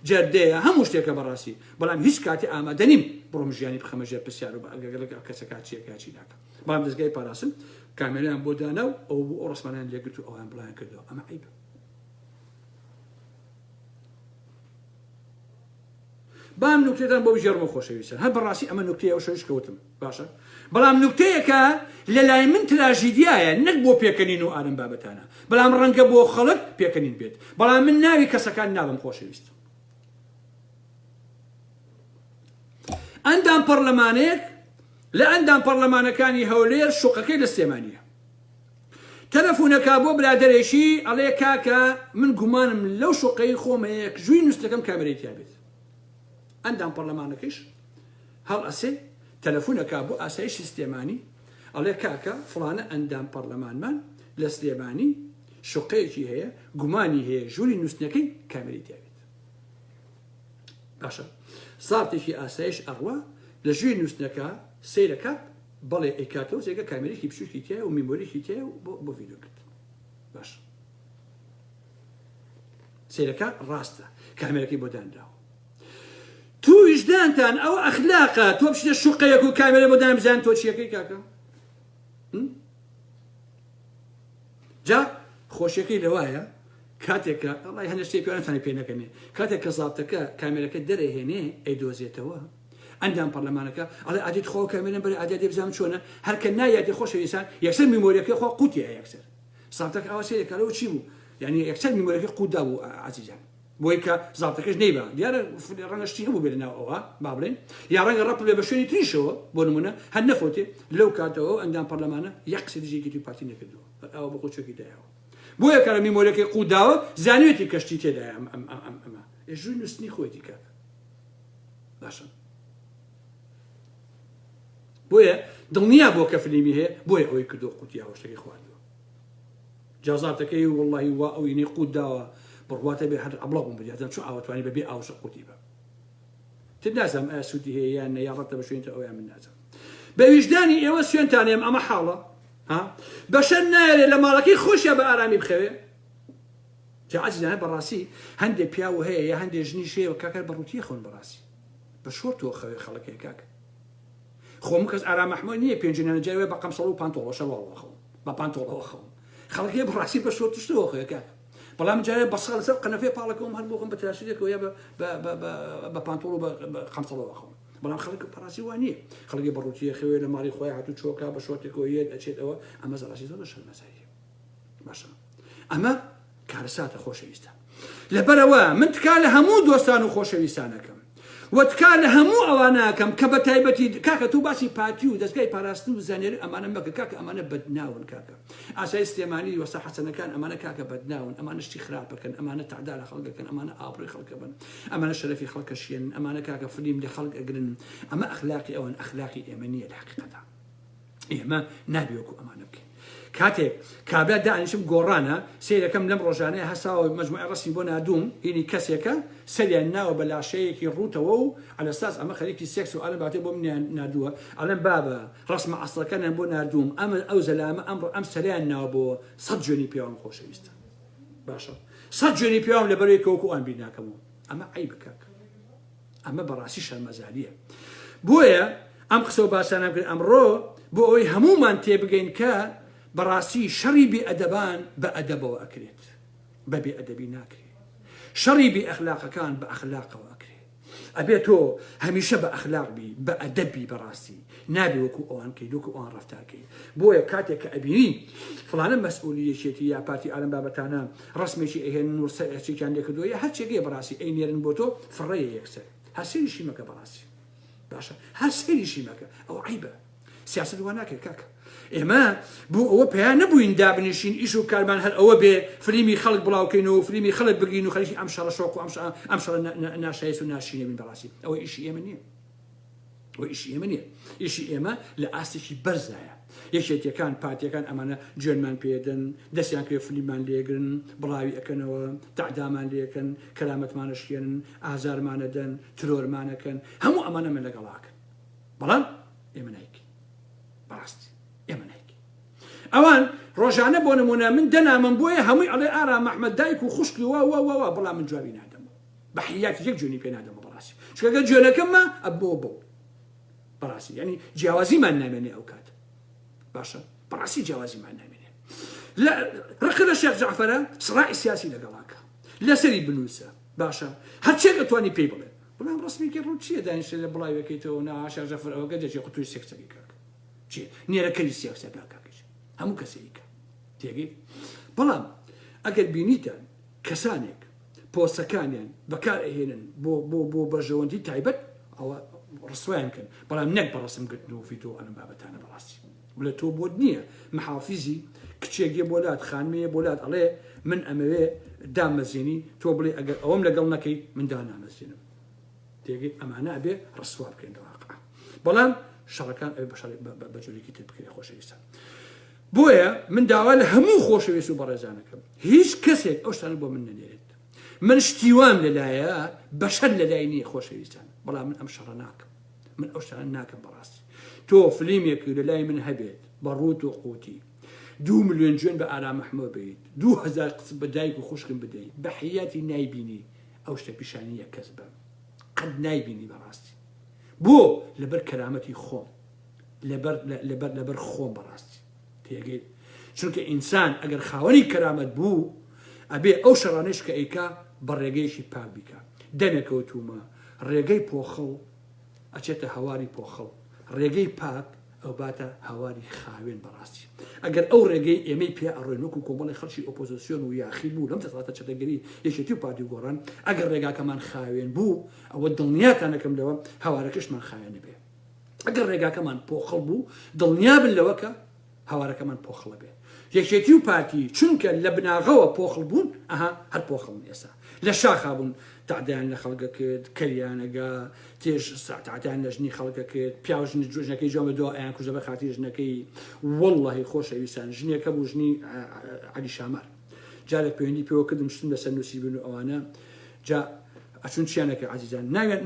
جەردەیە هەموو شتێکە بەڕاستی بەڵام هیچ کاتی ئامادە نیم بڕۆم ژیانی بخەمە ژێر پرسیار و بەگەگەلەکە کەسەکە چیەکە چی ناکە بەڵام دەزگای پاراستن کامێرایان بۆ دانا و ئەو بوو ئەو ڕسمانیان لێگرت و ئەوان بڵیان کردەوە ئەمە عیبە بام نوکتەتان بۆ بگێڕمەوە خۆشەویستان هەر بەڕاستی ئەمە نوکتەیە ئەو شەویش کەوتم باشە بەڵام نوکتەیەکە لە لای من تراژیدیایە نەک بۆ پێکەنین و ئالم بابەتانە بەڵام ڕەنگە بۆ خەڵک پێکەنین بێت بەڵام من ناوی کەسەکان نابم خۆشەویست ئەندام پەرلەمانێک لە ئەندام پەرلەمانەکانی هەولێر شوقەکەی لە سلێمانیە تەلەفونەکا بۆ برادەرێکی ئەڵێ کاکە من گومانم لەو شوقەی خۆم هەیە ژووی نوستەکەم کامێرەی تیا بێت ئەندام پەرلەمانەکەیش هەڵئەسێ تەلەفونەکا بۆ ئاسایشی سلێمانی ئەڵێ کاکە فڵانە ئەندام پەرلەمانمان لە سلێمانی شوقەیەکی هەیە گومانی هەیە ژووری نووسنەکەی کامێرەی تیا بێت باشە زابتێکی ئاسایش ئەڕوا لە ژووری نووسنەکە سەیرەکات بەڵێ ئەیکاتەوە جێگە کامێرێکی بچوکی تایە و میمۆریکی تایە و بۆ ڤیدیۆ کردن باش سەیرەکە ڕاستە کامێرەکەی بۆ دانراوە تو ویژدانتان ئەو ئەخلاقە تۆ بچیتە شوقەیەک و کامێرە بۆ دان بزان تۆ چیەکەی کاکە جا خۆشیەکەی لەوایە کاتێک کە ئەڵای هەندێک شتێک پێوانە پێ نەکەنێ کاتێک کە زابتەکە کامێرەکە دەرەهێنێ ئەیدۆزێتەوە ئەندام پەرلەمانەکە ئەڵێ ئادی تخوا کامێرەم بەرێ ئادی ئادی بزانم چۆنە هەر کە نایەتی خۆشەویستان یەکسەر میمۆریەکەی خوا قوتیە یەکسەر زابتەکە ئاوا سەیرێک کارەوە چی بوو یعنی یەکسەر میمۆریەکەی قوت دابوو عەزیزان بۆی کە زابتەکەش نەیبا دیارە ڕەنگە شتی هەبوو بێت ناو ئەوە با بڵێن یا ڕەنگە ڕەپ بێ بە شوێنی تریشەوە بۆ نمونە هەر نەفەوتێ لەو کاتەوە ئەندام پەرلەمانە یەک قسەی دژی یەکێتی و پارتی نەکردووە هەر ئاوا بۆ خۆی چۆکی دایەوە بۆیە کە میمۆریەکەی قوت داوە زانیوێتی کە شتی تێدایە ئەم ئەم ئەم ئەمە ژووی نووستنی خۆیەتی کاکە باشە بۆیە دڵنیا بۆ کە فلیمی هەیە بۆیە ئەوەی کردو قوتی هاوشتەکەی خواردووە جازاتەکەی وڵی وا ئەو ئینەی قوت داوە بڕواتە بێ هەر ئەبڵا بووم بدیاتن چۆ ئاوەتوانی بەبێ ئاوشە قوتی بە تر نازانم ئایا سوودی هەیە یان نە یا ڕەتە بە شوێنتە ئەویان من نازانم بە ویژدانی ئێوە سوێنتانێم ئەمە حاڵە ها بەشەر نایەرێ لە ماڵەکەی خۆشیا بە ئارامی بخەوێ جا عەزیزانە بەڕاستی هەندێک پیاو هەیە یا هەندێک ژنیش هەیە کاکە بە ڕووتیە خەون بەڕاستی بە شۆرتەوە خەوێ خەڵک هەیە کاک خۆ من کەس ئارام ئەحمەد نییە پێنجینانە جای وێ بە قەمسەڵ و پانتۆڵە شەرواڵەوە خەوم بە پانتۆڵەوە خەوم خەڵک هەیە بەڕاستی بە شۆرت شتەوە خەوێ کاک بەڵام جارێ بە ساڵ لەسەر قەنەفێ پاڵەکەوم هەر بۆ خۆم بە تراسیرێکەوە یا بە پانتۆڵ و بە قەمسەڵەوە خەوم بەڵام خەڵک پەڕاستی وا نییە خەڵکی بە ڕووتیە خەوێ لە ماڵی خۆی هاتوو چۆکا بە شۆرتێکەوە یەت ئەچێتەوە ئەمە زەڕاستی زۆر شەرمەزاریە باشە ئەمە کارەساتە خۆشەویستە لەبەرەوە من تکا لە هەموو دۆستان و خۆشەویستانەکەم و تکا لە هەموو ئەوانەکەم کە بە تایبەتی کاکە تۆ باسی پارتی و دەستگای پاراستن و زانیاری ئەمانە مەکە کاکە ئەمانە بەدناون کاکە ئاسای سلێمانی وەستا حەسەنەکان ئەمانە کاکە بەدناون ئەمانە شتی خراپەکەن ئەمانە تەعدا لە خەڵکەکەن ئەمانە ئابڕووی خەڵکە بن ئەمانە شەرەفی خەڵکە شێن ئەمانە کاکە فلیم لە خەڵک ئەگرن ئەمە ئەخلاقی ئەوان ئەخلاقی ئێمە نییە لە حەقیقەتە ئێمە نابێ وەکو ئەمانە بکەین کاتێک کابرا دانیشم گۆڕانە سەیرەکەم لەم ڕۆژانەیە هەساوە مەجموعی ڕەسمی بۆ نادوم هینی کەسێکە سەریان ناوە بە لاشەیەکی ڕووتەوە و عەلەساس ئەمە خەریکی سێکس و ئالم باتێ بۆ منیان ناردووە ئەڵێم بابە ڕەسمە ئەسڵەکانیان بۆ ناردووم ئەمە ئەو زەلامە ئەم ئەم سەریان ناوە بۆ سەد جوێنی پێوام خۆشەویستە باشە سەد جوێنی پێوام لەبەرەوەی کە وەکو ئەوان بیر ناکەمەوە ئەمە عەیبە کاکە ئەمە بەڕاستی شەرمەزاریە بۆیە ئەم قسە و باسانەم کرد ئەمڕۆ بۆ ئەوەی هەموومان تێبگەین کە بەڕاستی شەڕی بێ ئەدەبان بە ئەدەبەوە ئەکرێت بە بێ ئەدەبی ناکرێت شەڕی بێ ئەخلاقەکان بە ئەخلاقەوە ئەکرێت ئەبێ تۆ هەمیشە بە ئەخلاق بی بە ئەدەب بی بەڕاستی نابێ وەکو ئەوان کەی وەکو ئەوان ڕەفتار کەی بۆیە کاتێک کە ئەبینی فڵانە مەسئولی یەکێتی یا پارتی ئالەم بابەتانە ڕسمێکی ئەهێنن و سەرچێکیان لێکردووە یا هەرچێکەیە بەڕاستی ئەینێرن بۆ تۆ فڕەیە یەکسەر هەر سەیریشی مەکە بەڕاستی باشە هەر سەیریشی مەکە ئەو عیبە. سیاست وا ناکرێت کاکە ئێمە بۆ ئەوە پیا نەبووین دابنیشین ئیش و کارمان هەر ئەوە بێ فلیمی خەڵک بڵاوکەینەوە و فلیمی خەڵک بگرین و خەریکی ئەم شەڕە شۆق و ئەم شەڕە ناشایست و ناشرینە بین بەڕاستی ئەوە ئیشی ئێمە نییە ئەوە ئیشی ئێمە نییە ئیشی ئێمە لە ئاستێکی بەرزایە یەکێتیەکان پارتیەکان ئەمانە جوێنمان پێدەن دەستیان کرێ فلیمان لێگرن بڵاوی ئەکەنەوە تەعدامان لێکەن کەرامەتمانە شکێنن ئازارمانەدەن ترۆرمانەکەن هەموو ئەمانە من لەگەڵاکەن بەڵام ئێمە نایکەین بەڕاستی ئێمە نایکەین ئەوان ڕۆژانە بۆ نمونە من دەنامم بۆیە هەمووی ئەڵێ ئارام ئەحمەد دایک و خوشکی وا وا وا وا بەڵام من جوابی نادەمەوە بە حیاتی یەک جوێنی پێ نادەمەوە بەڕاستی چونکە جوێنەکەم ما ئەبمەوە بەو بەڕاستی یعنی جیاوازیمان نامێنێ ئەو کات باشە بەڕاستی جیاوازیمان نامێنێ لە ڕقە لە شێخ جەعفەرە سڕای سیاسی لەگەڵاکە لەسەری بنووسە باشە هەرچێک ئەتوانی پێی بڵێ بەڵام ڕسمێکی ڕوو چییە دانیشتە لە بڵاوەکەیتەوە نا شێخ جەعفەر ئەوەکە دەچێ قوتوی سێکسەکەی کاک چیە نێرەکەری سێکسەکە کاکەش هەموو کەسێکە تێگەی بەڵام ئەگەر بینیتان کەسانێک پۆستەکانیان بەکار ئەهێنن بۆ بۆ بۆ بەرژەوەندی تایبەت ئەوە ڕسوایان کەن بەڵام نەک بە ڕسم گرتن و فیتۆ ئەم بابەتانە بەڕاستی بڵێ تۆ بۆت نییە محافیزی کچێک یە بۆ لات خانمەیە بۆ لات ئەڵێ من ئەمەوێ دامەزێنی تۆ بڵێ ئەگەر ئەوەم لەگەڵ نەکەی من دانامەزێنم تێگەی ئەمانە ئەبێ ڕسوا بکەین لە واقع بەڵام شەڕەکان ئەبێ بە شەڕ بە جۆرێکی تر بکرێ خۆشەویستان بۆیە من داوا لە هەموو خۆشەویست و بەڕێزانەکەم هیچ کەسێک ئەو شتانە بۆ من نەنێرێت من شتیوام لەلایە بەشەر لەلای نییە خۆشەویستان بەڵام من ئەم شەڕە ناکەم من ئەو شتانە ناکەم بەڕاستی تۆ فلیمێک لەلای من هەبێت بە ڕووت و قوتی دوو ملیۆن جوێن بە ئارام ئەحمە بیت 2000 قسە بە دایک و خوشکم بدەیت بە حیاتی نایبینی ئەو شتە پیشانی یەک کەس بەم قەت نایبینی بەڕاستی بۆ لەبەر کەرامەتی خۆم لەبەر لەبەر لەبەر خۆم بەڕاستی تێگەیت چونکە ئینسان ئەگەر خاوەنی کەرامەت بوو ئەبێ ئەو شەڕانەش کە ئەیکا بە ڕێگەیەکی پاک بیکا دەمێکەوتومە ڕێگەی پۆخڵ ئەچێتە هەواری پۆخڵ ڕێگەی پاک ئەوباتە هاواری خاوێن بەڕاستی ئەگەر ئەو ڕێگەی ئێمەی پێ ئەڕۆین وەکو کۆمەڵی خەڵکی ئۆپۆزسیۆن و یاخی بوو لەم دەسەڵاتە چەتەگەری یەکێتی و پارتی و گۆڕان ئەگەر ڕێگاکەمان خاوێن بوو ئەوە دڵنیاتان ئەکەم لەوە هاوارەکەشمان خاوێن ئەبێ ئەگەر ڕێگاکەمان پۆخڵ بوو دڵنیابن لەوە کە هاوارەکەمان پۆخڵە بێ یەکێتی و پارتی چونکە لە بناغەوە پۆخڵ بوون ئەها هەر پۆخڵن ئێستا لە شاخا بوون تەعدایان لە خەڵک ئەکرد کەریانەگا تێش تەعدایان لە ژنی خەڵک ئەکرد پیاو ژنی ژنەکەی جوان بە دوا ئەیان کوژە بە خاتری ژنەکەی واللهی خۆشەویستان ژنێکە بوو ژنی عەلی شامار جارێک پەیوەندی پێوە کردم شتم لەسەر نووسی بوون و ئەوانە جا ئەچون چیانەکە عزیزان ناویان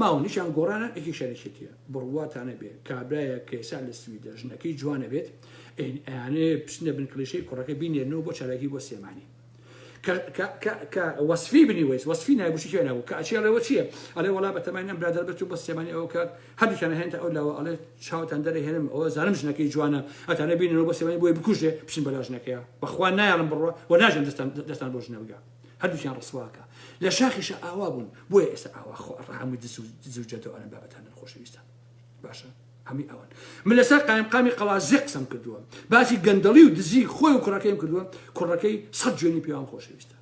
ماون یەکیان گۆڕانە یەکێکیان یەکێتیە بڕواتانە بێ کابرایە کە ئێستا لە سویدە ژنەکەی جوانە بێت ئەیانێ بچنە بن کلیشەی کوڕەکە بینێرنەوە بۆ چالاکی بۆ سلێمانی کە وەسفی بنی وەیس وەسفی نایبوو چی نابوو کە ئەچێ ئەڵێ چییە ئەڵێ وەڵا بە تەمای ئەم برادەر بچوو بۆ سلێمانی ئەو کات هەردووکیان هێنتە ئەو لاوە ئەڵێ چاوتان دەرەهێنم ئەوە زانم ژنەکەی جوانە ئەتانە بینەوە بۆ سلێمانی بۆی بکوژێ بچن بەلا ژنەکەیە بەخوا نایەڵم بڕۆ و ناژێن دەستان دەستان بۆ ژنە بگا هەردووکیان ڕسواکە لە شاخیشە ئاوا بوون بۆیە ئێستا ئاوا خۆ هەمووی دز و دز و جەدۆ ئەم بابەتانە خۆشەویستان باشە هەمووی ئەوەن من لەسەر قایمقامی قەڵازێ قسەم کردووە باسی گەندەڵی و دزی خۆی و کوڕەکەیم کردووە کوڕەکەی سەد جوێنی پێوان خۆشەویستە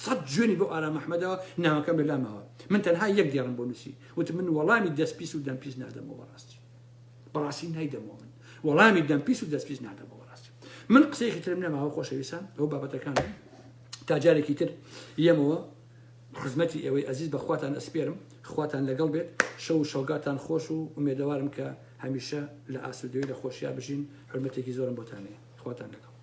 سەد جوێنی بۆ ئارام ئەحمەدەوە ناوەکەم لە لاماوە من تەنها یەک دێڕم بۆ نووسی وتم من وەڵامی دەست پیس و دەم پیس نادەمەوە بەڕاستی بەڕاستی نایدەمەوە من وەڵامی دەم پیس و دەست پیس نادەمەوە بەڕاستی من قسەیەکی ترم نەماوە خۆشەویستان ئەو بابەتەکان تا جارێکی تر یەمەوە خزمەتی ئێوەی ئەزیز بە خواتان ئەسپێرم خواتان لەگەڵ بێت شەو و شەوگاتان خۆش و ئومێدەوارم کە هەمیشە لە ئاسوودەوی لە خۆشیا بژین حورمەتێکی زۆرم بۆتان هەیە خواتان لەگەڵ.